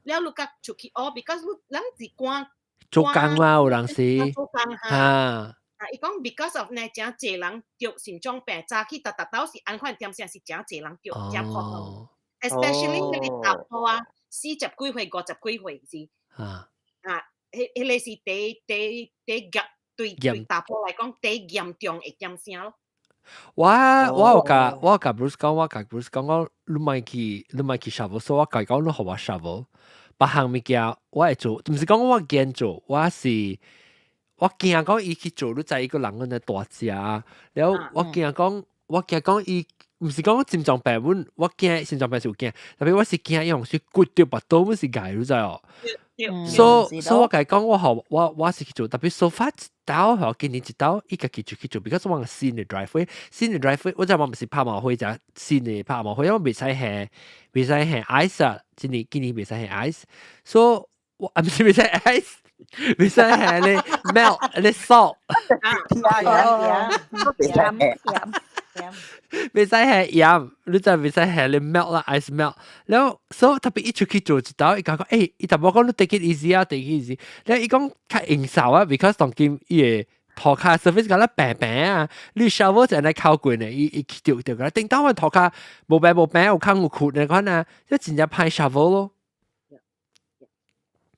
了你較出去哦，because 你人是趕做工嘛，有人是。做工哈。啊，伊講 because of 呢，誠濟人著心臟病，早起逐逐晝是按款點聲是誠濟人著，誠普通。Especially 彼個查埔啊，40幾歲、50幾歲是。啊，彼個是第第第嚴對對查埔來講，第嚴重的點聲咯。我有共 Bruce 講，我共 Bruce 講講，你莫去 shovel，所以我共伊講，你予我 shovel，別項物件我會做，毋是講我驚做，我是我驚講伊去做，你知伊個人按呢大隻，了我驚講伊毋是講心臟病，阮我驚心臟病是有驚，特別我是驚伊用水骨著腹肚，阮是𠝹，你知無？所以我共伊講，我予我我是去做，特別 so far 一道，予今年一道，伊家己就去做，because 我新的 driveway，新的 driveway，我知我毋是拍毛灰，只新的拍毛灰，我袂使下 ice 啊，今年袂使下 ice，所以我啊毋是袂使 ice，袂使下咧 melt 咧 salt，鹽鹽袂使下鹽，你知袂使下咧 melt 啦，ice melt，了所以特別伊出去做一道，伊講講，欸，伊淡薄講你 take it easy 啊，take it easy，了伊講較應受啊，because 當今伊個塗跤 surface 敢若平平啊，你 shovel 就按呢靠過呢，伊伊去著著個，頂當阮塗跤無平無平有空有窟呢款啊，這真正歹 shovel 咯。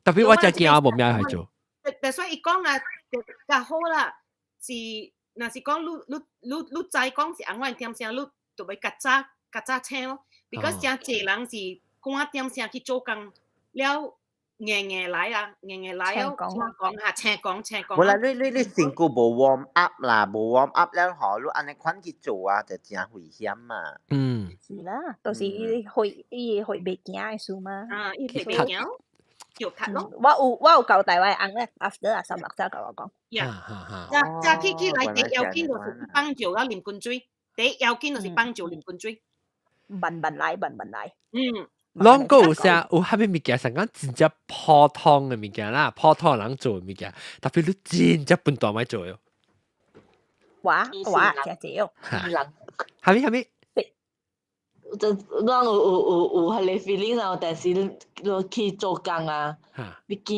特別我真驚無命去做。但所以伊講啊，較好啦，是若是講你你你你知講是按款點聲，你就欲較早較早請咯。because 誠濟人是趕點聲去做工，了硬硬來啊，硬硬來哦，請講哈，請講請講。無啦，你身軀無 warm up 啦，無 warm up 了吼，你按呢款去做啊，就誠危險嘛。是啦，就是伊會伊會袂驚的事嘛。啊，伊會袂驚，就較咯。我有交代我的翁咧，after 啊三六才共我講。呀，早早起起來第一要緊就是放尿啊，啉滾水。第一要緊就是放尿啉滾水。慢慢來，慢慢來。攏閣有啥有啥物物件，上講真正普通的物件啦，普通人做的物件，特別你真正笨蛋欲做喲。我我誠濟哦。啥物啥物？就咱有彼個 feeling 啊，但是你去做工啊，欲見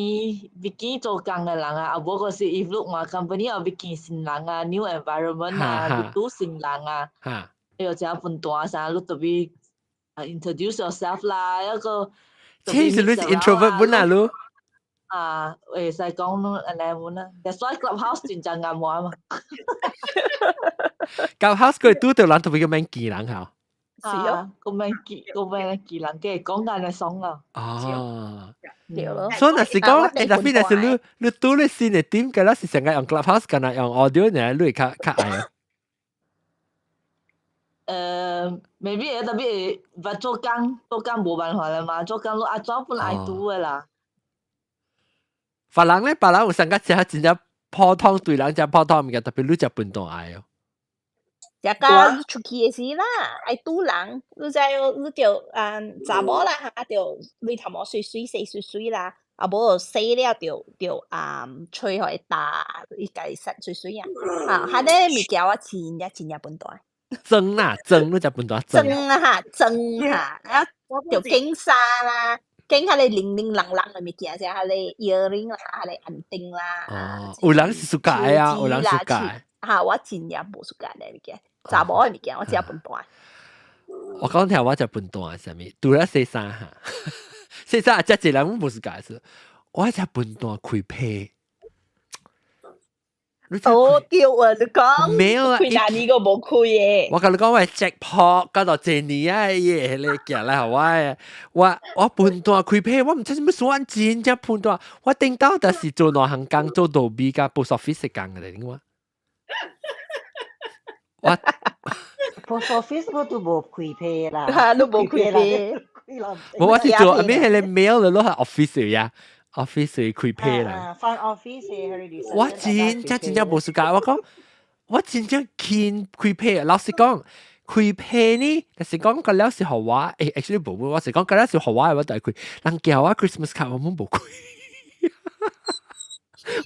欲見做工的人啊，啊無個是 if 你換 company 啊，欲見新人啊，new environment 啊，欲拄新人啊，你又誠分大啥，你特別啊 introduce yourself 啦，一個其實你是 introvert 本啊，你啊，會使講攏按呢本啊，that's why Clubhouse 真正啱我嘛。 Clubhouse 佢拄著人特別個免見人嚇。是哦，個免見個免見人，計講緊就爽啊。哦，對咯。所以若是講，特別若是你拄你新的點嘅啦，是成個用 Clubhouse，敢若用 audio 呢，你會較較愛啊。Maybe 特別會做工，做工無辦法啦嘛，做工你阿怎本愛拄的啦。別人咧，別人有上個食真正普通對人食普通物件，特別你食笨蛋愛哦。食到出去的時啦，愛拄人，你知你著啊查某啦哈，著眉頭毛媠媠洗媠媠啦，啊無洗了著啊吹予伊焦，伊家己殺媠媠啊，啊，彼个物件我真正真正笨蛋。妝啦，妝你食笨蛋妝啊哈，妝哈，啊，著揀衫啦，揀彼个零零啷啷的物件，像彼個 earring 啦，彼个眼釘啦。哦，有人是 suka 啊，有人 suka。哈，我真正無 suka 的物件，查某的物件，我食笨蛋。我講聽我食笨蛋係啥物？除了洗衫哈，洗衫啊，食一人我無 suka 是，我食笨蛋開批。哦，對啊，你講，沒有啊，開哪年個無開的。我共你講，我 jackpot 到到這年啊，伊個咧行來予我，我笨蛋開批，我毋知啥物事，我真正笨蛋。我頂到就是做兩項工，做道美佮 post office 工的，你我。我 post office 我都無開批啦，哈，都無開批。無，我是做阿咩彼个 mail 的，攏係 office 呀，office 開批啦。 Front office 我真正真正無 suka，我講我真正輕開批。老實講，開批呢，但是講個了是予我，actually 無，我是講個了是予我的，我就會開。人叫我 Christmas 卡，我攏無開，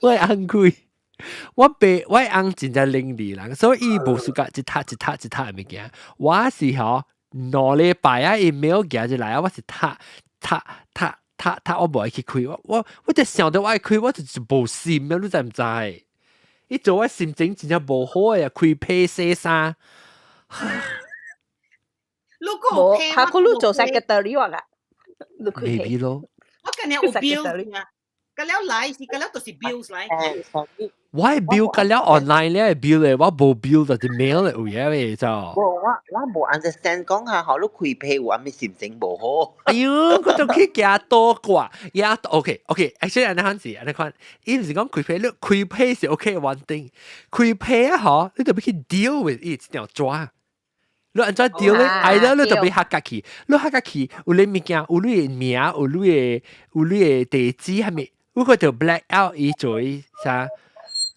我會尪開。我爸我翁真正伶俐人，所以伊無 suka 一沓一沓一沓的物件。我是吼2禮拜啊，email 寄入來啊，我是讀讀讀讀讀，我無愛去開。我就想著我愛開，我就是無心啊，你知毋知？伊做我心情真正無好的啊，開批洗衫。如果無，下個你做 secretary 話噶，你開 maybe 咯。我今日有 bills 啊，個了來是個了就是 bills 來。我係 bill 個了 online 咧 bill 咧，我無 bill 就是 mail 咧有影咧就。無，我無 understand 講下，好你開批有啥物心情無好？哎喲，我就去加多掛，加 OK OK，actually 按呢款是按呢款，伊毋是講開批，你開批是 OK one thing，開批啊嗬，你特別去 deal with 伊一條紙。你按怎 deal 咧？either 你特別黑家去，你黑家去有你物件，有你的名，有你的地址係咪？如果就 black out 伊做啥？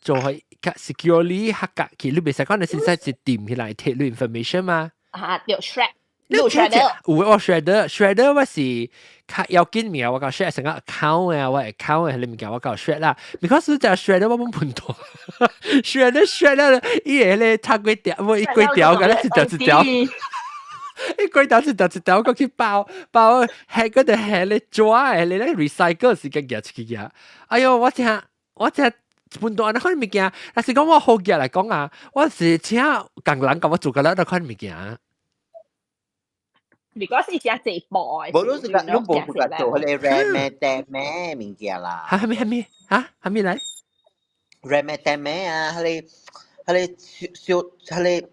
做係較 securely 黑家去，你袂使講你現在是掂起來摕你 information 嘛？啊，對 shred，你 shred 有我 shredder shredder 我是較要緊名，我講 shred 成個 account 啊，我 account 係你物件我講 shred 啦，because 就 shredder 我冇判斷，shredder shredder 伊個咧拆幾條，無伊幾條，個咧一條一條。伊幾條一條一條，我去包包，係嗰度係咧紙的，你咧 recycle 時間寄出去寄。哎喲，我聽本多那款物件，若是講我好嘅來講啊，我是請共人共我做個了那款物件。如果是誠濟步的，無你是個你無負責做彼个 remeh temeh 物件啦。哈？啥物啥物？哈？啥物來？remeh temeh 啊，彼个小小彼个。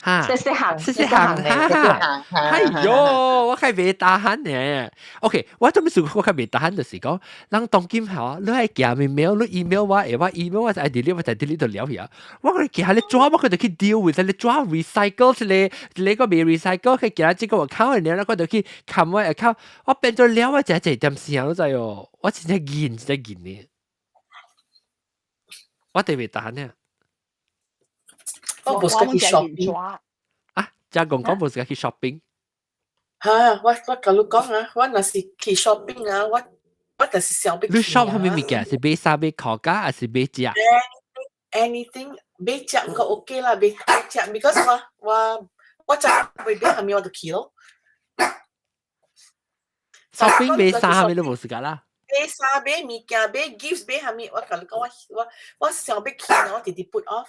哈，細細行，細細行，哈哈，哎喲，我較袂 tahan 呢。OK，我做咩事我較袂 tahan 就是講，人當今吼，你愛寄 email，你 email 我，會我 email 我就愛 delete，我就 delete 就了去啊。我講寄你紙，我佢就去 deal with 你紙 recycle 一個，一個未 recycle，去寄這個 account 了，我就去冚我 account，我變做了我真係點聲都知哦，我真正癮，真正癮呢。我特別 tahan 呢。我無是去 shopping 啊！加講講無是去 shopping。哈！我共你講啊，我若是去 shopping 啊，我就是想欲。你 shop 啥物物件？是買衫買褲仔，還是買食？Anything 買食毋過 OK 啦，買食，because 我知欲買啥物我就去咯。shopping 買衫係咪都無時間啦？買衫買物件買 gifts 買啥物，我共你講，我想欲去，我直直 put off。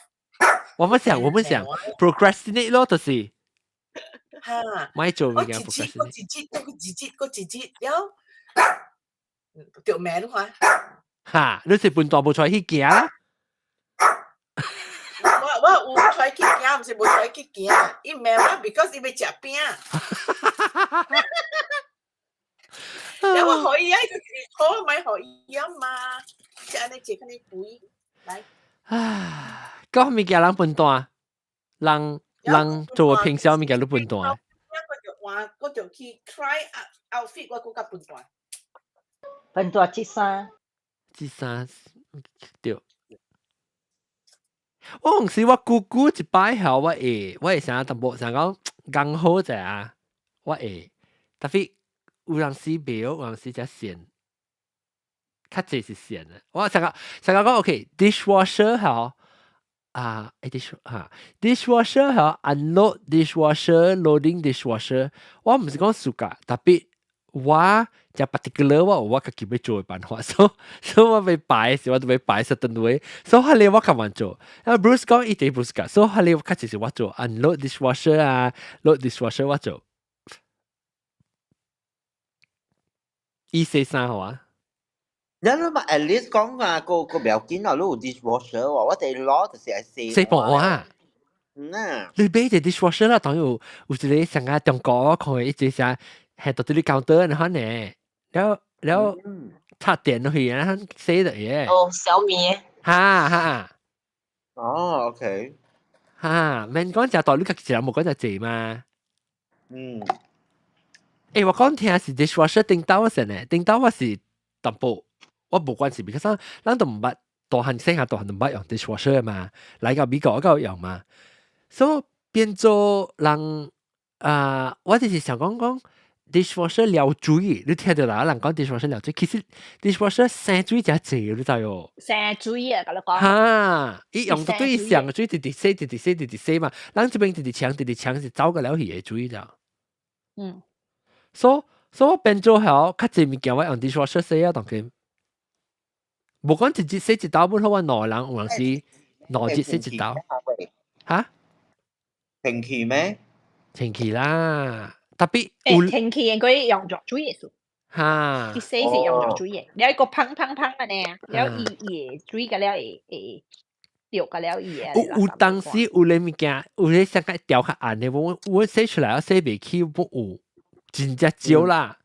我不想，我不想 procrastinate 咯，就是。哈。莫做物件我一日，我一日，閣一日，閣一日了，著命你看。哈，你是笨蛋無出去行啦？我有出去行，毋是無出去行。伊罵我，because 伊欲食餅。了我予伊啊，伊就是好，莫予伊啊嘛。食按呢食較呢肥，來。唉，講物件人笨蛋，人人做平銷物件都笨蛋。我就換，我就去 try outfit，我閣較笨蛋。笨蛋織衫。織衫對。我有時我姑姑一擺後，我會想淡薄想講剛好者啊，我會，特別有陣時袂有陣時才閒，較濟是閒的。我想講想講講 OK，dishwasher 吼啊，dish 哈，dishwasher 吼，unload dishwasher，loading dishwasher，我毋是講 suka，特別我就 particular 我有我家己欲做的辦法，所以我欲擺時我都欲擺 certain way，所以彼个我較慢做。啊 Bruce 講伊哋 Bruce 教，所以彼个較濟是我做 unload dishwasher 啊，load dishwasher 我做。伊洗衫好啊？你嘛 at least 講啊，個個不要緊啊，你有 dishwasher 喎，我哋攞就是愛洗洗盤啊。嗯啊。你買隻 dishwasher 啦，當有有一個上個中國看一隻啥，係到啲 counter 然後呢，了了插電落去，然後洗就嘢。哦，小米。哈哈。哦，OK。哈，免講食大，你家己一人無講食濟嘛。欸，我講聽是 dishwasher 頂到先呢，頂到我是淡薄，我無關係，because 咱都毋捌大漢細漢大漢都毋捌用 dishwasher 嘛，來到美國我有用嘛，所以變做人啊，我就是想講講 dishwasher 撩水，你聽著啦，人講 dishwasher 撩水，其實 dishwasher 省水誠濟，你知哦？省水啊，共你講。哈，伊用到對上個水，直直洗，直直洗，直直洗嘛，咱這邊直直搶，直直搶是走個了去的水咋。所以我變做後，較濟物件我用 dishwasher 洗啊，當佢。無講一日洗一兜，本好我兩個人有陣時2日洗一兜。哈？停氣咩？清氣啦，特別欸，清氣應該用著水的數。哈。伊洗是用著水的，了伊閣芳芳芳按呢，了伊伊會水甲了會會著甲了伊的。有有當時有咧物件，有咧上個調較暗的，我洗出來我洗袂起，我有真正少啦。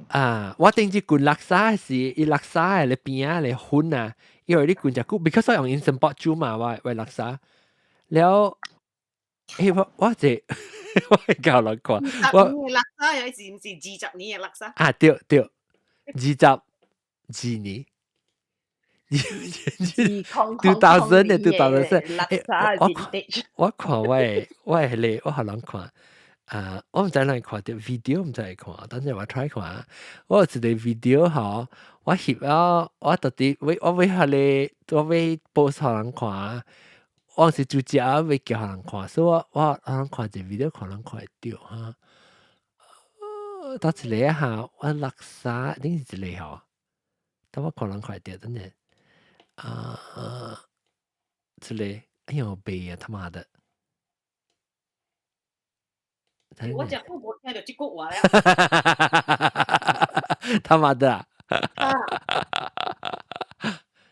啊，我頂次滾垃圾時，伊垃圾的咧邊仔咧粉啊，因為你滾隻久，because 我用 Instant Pot 煮嘛，我垃圾，了，欸我這我會教人看，我垃圾還是毋是20年的垃圾？啊對對，22年。2000 的 2000，我我看我的彼个，我予人看。啊，我毋知哪會看著 video，毋知會看，等陣我 try 看。我有一個 video 吼，我翕了，我特地欲我欲彼个，我欲 post 予人看。我是煮食欲叫予人看，所以我予人看一個 video，看人看會著哈。倒一個哈，我垃圾，頂是一個吼，等我看人看會著，等陣。啊，這個，哎呦，背啊，他媽的！我真久無聽著這句話了。他媽的啊！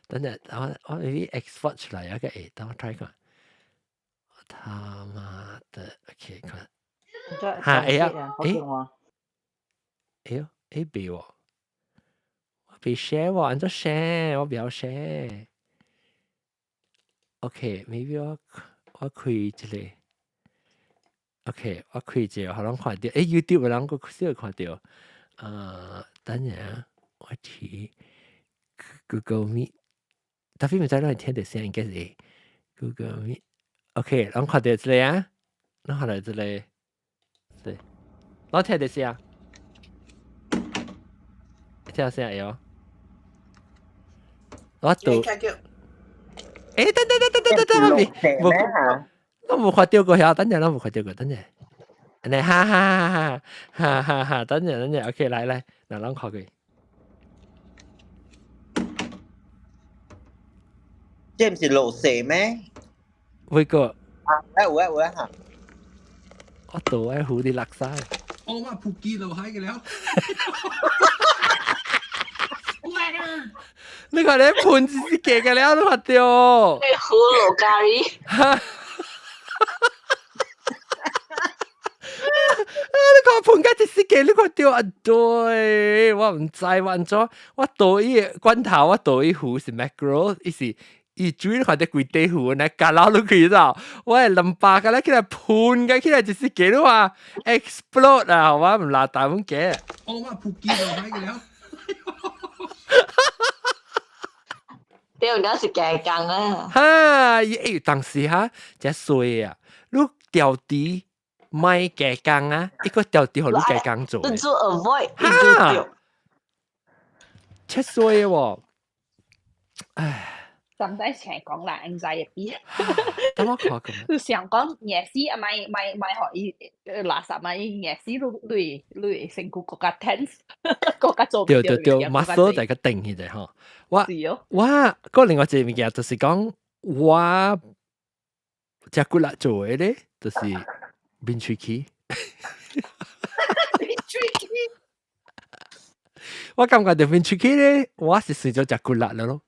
等陣，我 maybe export 出來一個，誒，等我 try 看。他媽的，OK，看。哈，哎呀，誒，哎呦，哎，別喎，我別 share 喎，按怎 share，我不要 share。OK，maybe 我開一個。OK，我開一個，予人看著。欸，YouTube 人閣少看著。等陣我去 Google Meet，特別毋知咱會聽著聲，應該是 Google Meet。OK，人看著這個啊，咱看著這個，是，我聽著聲，聽聲會哦。我拄，欸，等等等等等等等，我未，無，我無看著過遐，等陣，我無看著過，等陣。你哈哈哈哈哈哈！等陣等陣，OK，來來，嗱，啷看佢。這毋是落雪咩？威哥。啊，有啊有啊嚇。我倒喺湖啲垃圾。我嘛撲街落海嘅了。你看你盤子是假嘅了，你看到？你葫蘆咖喱。哈！你看盤甲一死嘅，你看到啊？對，我毋知我按怎，我倒伊罐頭，我倒伊壺是 mackerel，伊是伊水你看到規塊壺，來加落落去咗，我係兩百個咧起來噴嘅起來一死嘅，你話 explode 啊！我毋拉大碗嘅。我嘛撲街落海嘅了。對，那是加工啊！哈！伊欸，當時哈，真衰啊！你調低莫加工啊，一個調低予你加工做。你做 avoid，哈！切衰喎！唉。甚至成講啦，anxiety。等我看咁。你想講夜死啊，咪咪咪學伊垃圾嘛？伊夜死你你你身軀更加 tense，更加做唔對對對，muscle 就個定起來吼。我我個另外一個物件就是講，我食骨力做的咧，就是面喙齒。面喙齒。我感覺著面喙齒咧，我是算做食骨力了咯。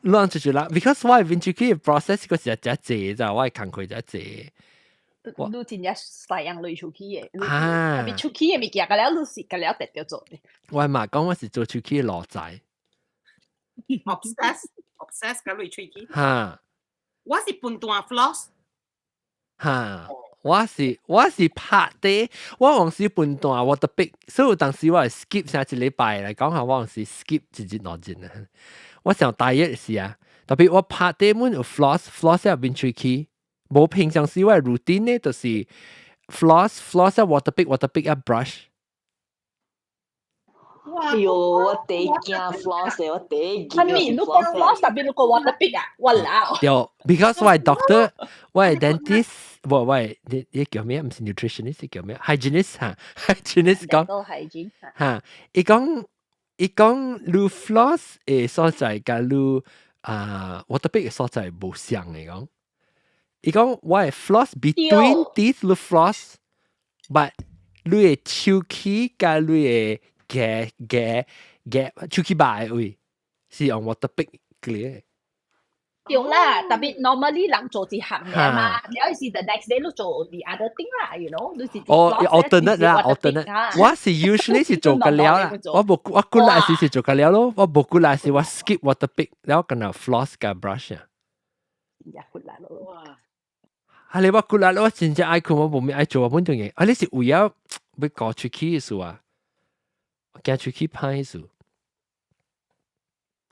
亂出出啦，because 我面喙齒 process 個是真濟咋，我係工課真濟。你真正細樣類出去的，啊，特別出去的物件，個了你是個了特別做的。我嘛講我是做喙齒的奴才。 Obsess obsess 個類喙齒。哈。我是笨蛋 floss。哈，我是拍的，我往時笨蛋我特別，所以有當時我係 skip 上一禮拜來講下，我往時 skip 一日兩日啊。我上大一時啊，特別我拍底滿有 floss floss 入面喙齒，無平常時我的 routine 呢，就是 floss floss 啊 water pick water pick 啊 brush。哎喲，我第一驚 floss 我第一驚。係咪？你講 floss 特別你講 water pick 啊？我老。對，because 我係 doctor，我係 dentist，唔，我係你你叫咩？毋是 nutritionist，叫咩？hygienist 嚇，hygienist 講。都 hygiene 嚇，伊講。伊講你 floss 的所在，佮你啊 water pick 的所在無相的講。伊講我的 floss between teeth 你 floss，but 你的手齒佮你的牙牙牙手齒肉的位是用 water pick clear。對啦，特別 normally 人做一項嘅嘛，你是 the next day 你做 the other thing 啦，you know，你是哦，alternate 啦，alternate。我是 usually 是做個了啦，我無我骨力時是做個了咯，我無骨力時我 skip water pick，然後跟那 floss 佮 brush 啊。真骨力咯。啊！你我骨力，我真正愛睏，我無咩愛做，我本種嘢。啊！你是為了欲顧喙齒的事啊？驚喙齒歹的事。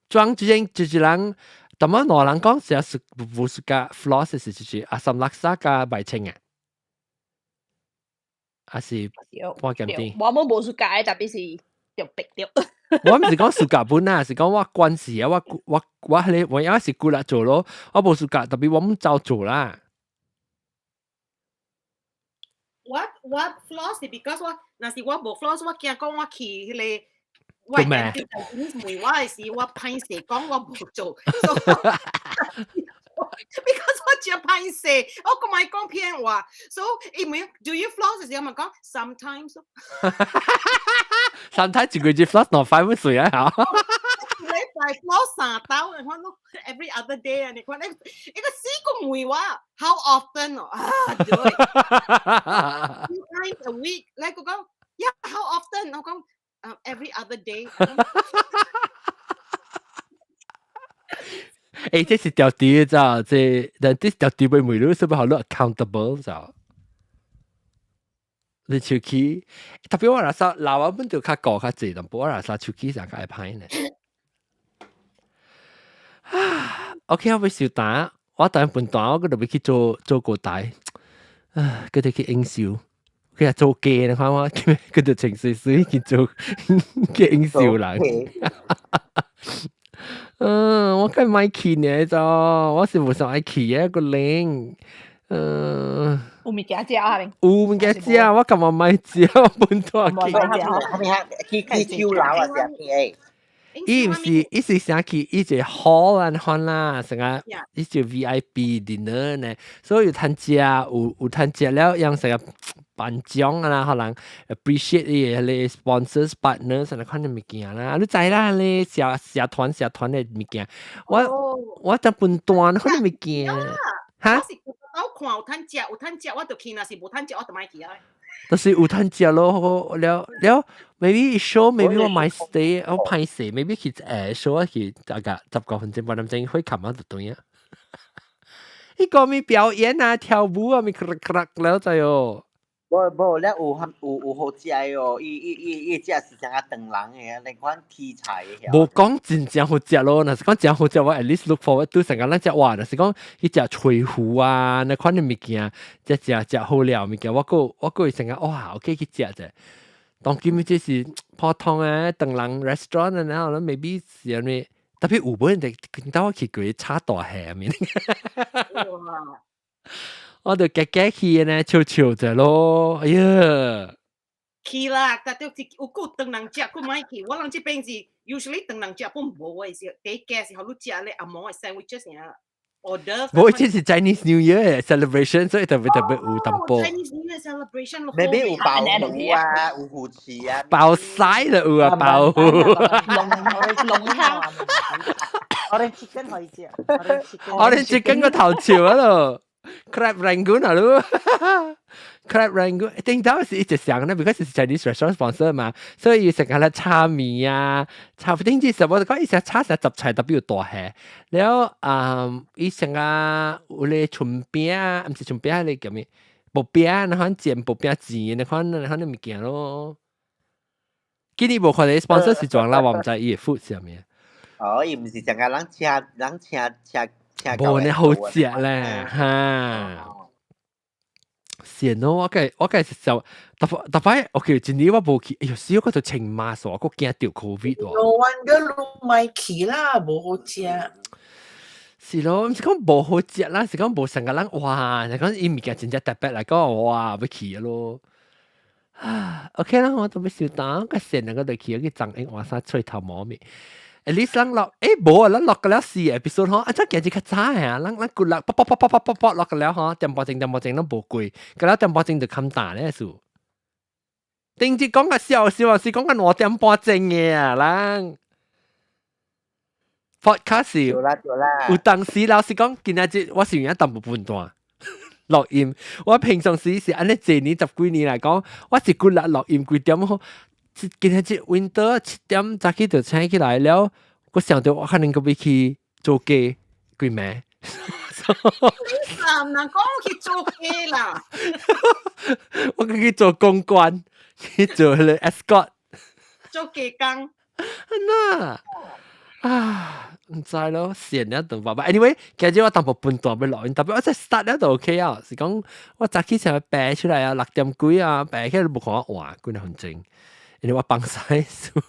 裝這種就是人。但麼兩人講是是無是加 floss 是就是阿三垃圾加白青啊，還是半鹹甜？我們無 suka，特別是著逼著。我毋是講 suka 本啊，是講我慣勢啊，我我我彼個我也是骨力做咯，我無 suka，特別我毋走做啦。我我 floss 是 because 我若是我無 floss，我驚講我去彼個。我咩？問我的時，我歹勢講我無做，because 我真歹勢，我閣莫講騙話，所以伊問 Do you floss 時，我咪講 sometimes。 sometimes 一個月 floss 兩塊蚊水啊！嚇。禮拜 floss 三刀，你看 every other day 啊！你看你一個死個問我 how often 啊？對，two times a week，你個講 yeah how often？我講。Every other day 欸，這是條啲咋？這但這條啲會每日是不是好 accountable 咋？你手機特別我若說老啊本就較高較濟，但我若說手機上較會歹呢。啊，OK，我欲收單，我等分單，我閣著欲去做做鍋台，啊，閣著去應酬。佢係做假，你看我，佢就情緒水去做去應酬人。嗯，我梗係咪去呢就，我是無想愛去嘅個零。嗯。有物件食啊？有物件食，我感覺莫食，我本大去。後面去去酒樓啊，食片。伊毋是，伊是想去伊一個 hall 按款啦，成個伊就 VIP dinner 呢，所以有通食，有通食了，用成個頒獎啊啦，可能 appreciate 伊個 sponsors partners 按款的物件啦，你知啦，你社團的物件，我就分段款的物件，哈？我是我看有通食，有通食我就去，若是無通食我就莫去啊。就是有通食咯，了了，maybe show maybe 我莫 stay，我歹勢，maybe 去show 去大概10個分鐘半點鐘會冚啊就對啊。伊個咪表演啊，跳舞啊，咪咔咔了就喲。無無，咧有好食的哦，伊食是啥個唐人的，那款題材的。無講真正好食咯，若是講真好食，我 at least look forward to 成個咱食哇，若是講去食炊糊啊，那款的物件，食食食好料物件，我閣會成個哇，OK 去食者。當今這是普通的唐人 restaurant 啊，然後 maybe 是啥物，特別有本就見到我去過炒大蝦面。我就夾夾去呢，笑笑者咯，哎呀！去啦，但係有夠唐人食，閣莫去。我人這邊是 usually 唐人食本無的，是第一個是予你食咧紅毛的 sandwiches 爾 order。無，這是 Chinese New Year celebration，所以特別特別有淡薄。 Chinese New Year celebration， maybe 有鮑魚啊，有魚翅啊，爆晒啦有啊，鮑魚。龍蝦。 Orange chicken 可以食，orange chicken。 Orange chicken 個頭潮啊咯。Crab rangoon 啊咯，crab rangoon，頂到是一直想咧，because 是 Chinese restaurant sponsor 嘛，所以成日咧炒麵啊，炒頂住時我就講伊成炒成雜菜特別有大蝦，了啊，伊成日有咧春餅啊，毋是春餅，咧叫咩？薄餅，那款煎薄餅錢，那款物件咯。今年無看到 sponsor 是裝啦，我毋知伊的 food 是啥物。哦，伊毋是成日人請人請請。無呢好食咧，哈！善咯，我計是就特特擺，OK，今年我無去，哎喲，死我就穿 mask，我驚著 COVID 喎。 No wonder 你莫去啦，無好食。是咯，毋是講無好食啦，是講無成個人哇，是講伊物件真正特別來講，哇，欲去咯。啊，OK 啦，我都欲收檔，個線那個就去去長英換衫吹頭毛面。At least 咱落，無啊，咱落個了四 episode 吼，啊，這今日較早啊，咱骨力，啵啵啵啵啵啵啵落個了吼，點半鐘點半鐘攏無過，個了點半鐘就冚大咧數。頂日講個笑笑是講個2點半鐘嘅啊，咱 podcast 對啦對啦，有當時老實講，今仔日我是有影淡薄半段錄音。我平常時是按呢這年十幾年來講，我是骨力錄音幾點好。今仔日 winter 7點早起就醒起來了，我想到我可能閣欲去做雞幾暝。你唔能講去做雞啦！我去做公關，去做彼個 escort，做雞工。那啊，毋知咯，閒了等爸爸。Anyway，今日我淡薄半段欲錄音，特別我再 start 了就 OK 啊。是講我早起成日爬出來啊，6點幾啊，爬起來都無看我換幾分鐘。因為我放屎數。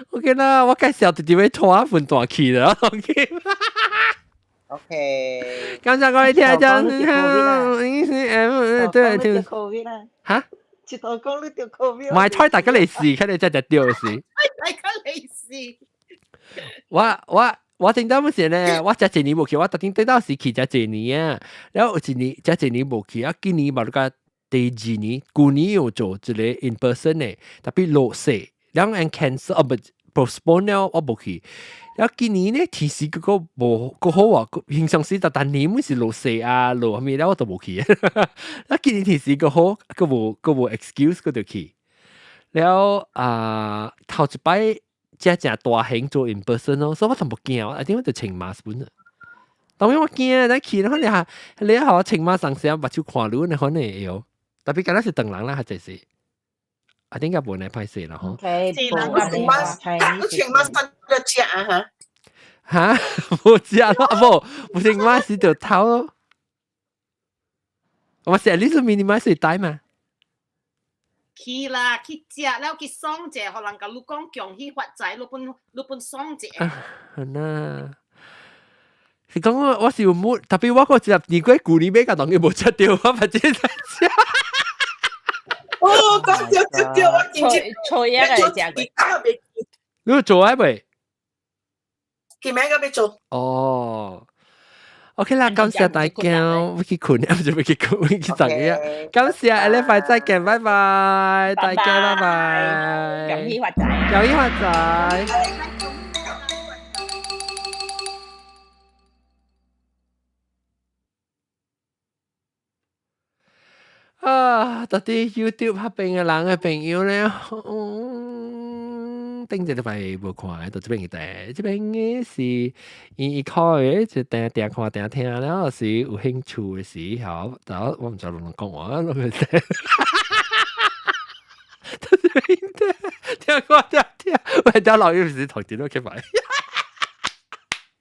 OK 啦，我介紹直接欲拖分段去啦。OK。 OK。剛才各位聽眾，對對。嚇？一頭講你著 COVID。唔係猜大家嚟試，看你真係對是。大家嚟試。我頂到乜事呢？我這一年無去，我特定等到時去這一年啊。然後有一年這一年無去啊，今年嘛，你講第二年，舊年有做一個 in person 的，特別落雪，兩人 cancel 啊不 postpone 了，我無去。然後今年呢，天時嗰個無夠好啊，平常時逐逐年每是落雪啊，落啥物了我都無去。啊，今年天時夠好，閣無 excuse 閣就去。了啊，頭一擺真正大型做 in person 咯，所以我淡薄驚，我一定我就穿 mask 本啊。當然我驚，咱去，可能下你一我穿 mask 上時目睭看你，你可能會曉。特別敢若是唐人啦，較濟是。啊，應該無呢歹勢啦吼。 OK，你穿 mask，你穿 mask 得食啊哈？哈，無食咯，啊無，無穿 mask 就頭咯。我是你是 minimize 帶嘛？去啦，去食了去爽者，予人共你講恭喜發財，你本爽者。啊，那。是講我是有 mood，特別我個一年過舊年買個當佢無食到，我反正食。哦，講對對對，我真正錯嘢嚟食過。你做啊未？今暝個欲做。哦。OK 啦，感謝大家，我去睏，唔是欲去睏，去食嘢。感謝，下禮拜再見，拜拜，大家拜拜。恭喜發財！恭喜發財！啊！到底 YouTube 彼邊的人的朋友咧，嗯，頂一禮拜無看，到這邊的，這邊的是伊伊開的，就定定看定聽了，是有興趣的時候，然後我毋知攏攏講話，攏去聽。到這邊的聽看聽聽，喂，條老友是頭前都去買。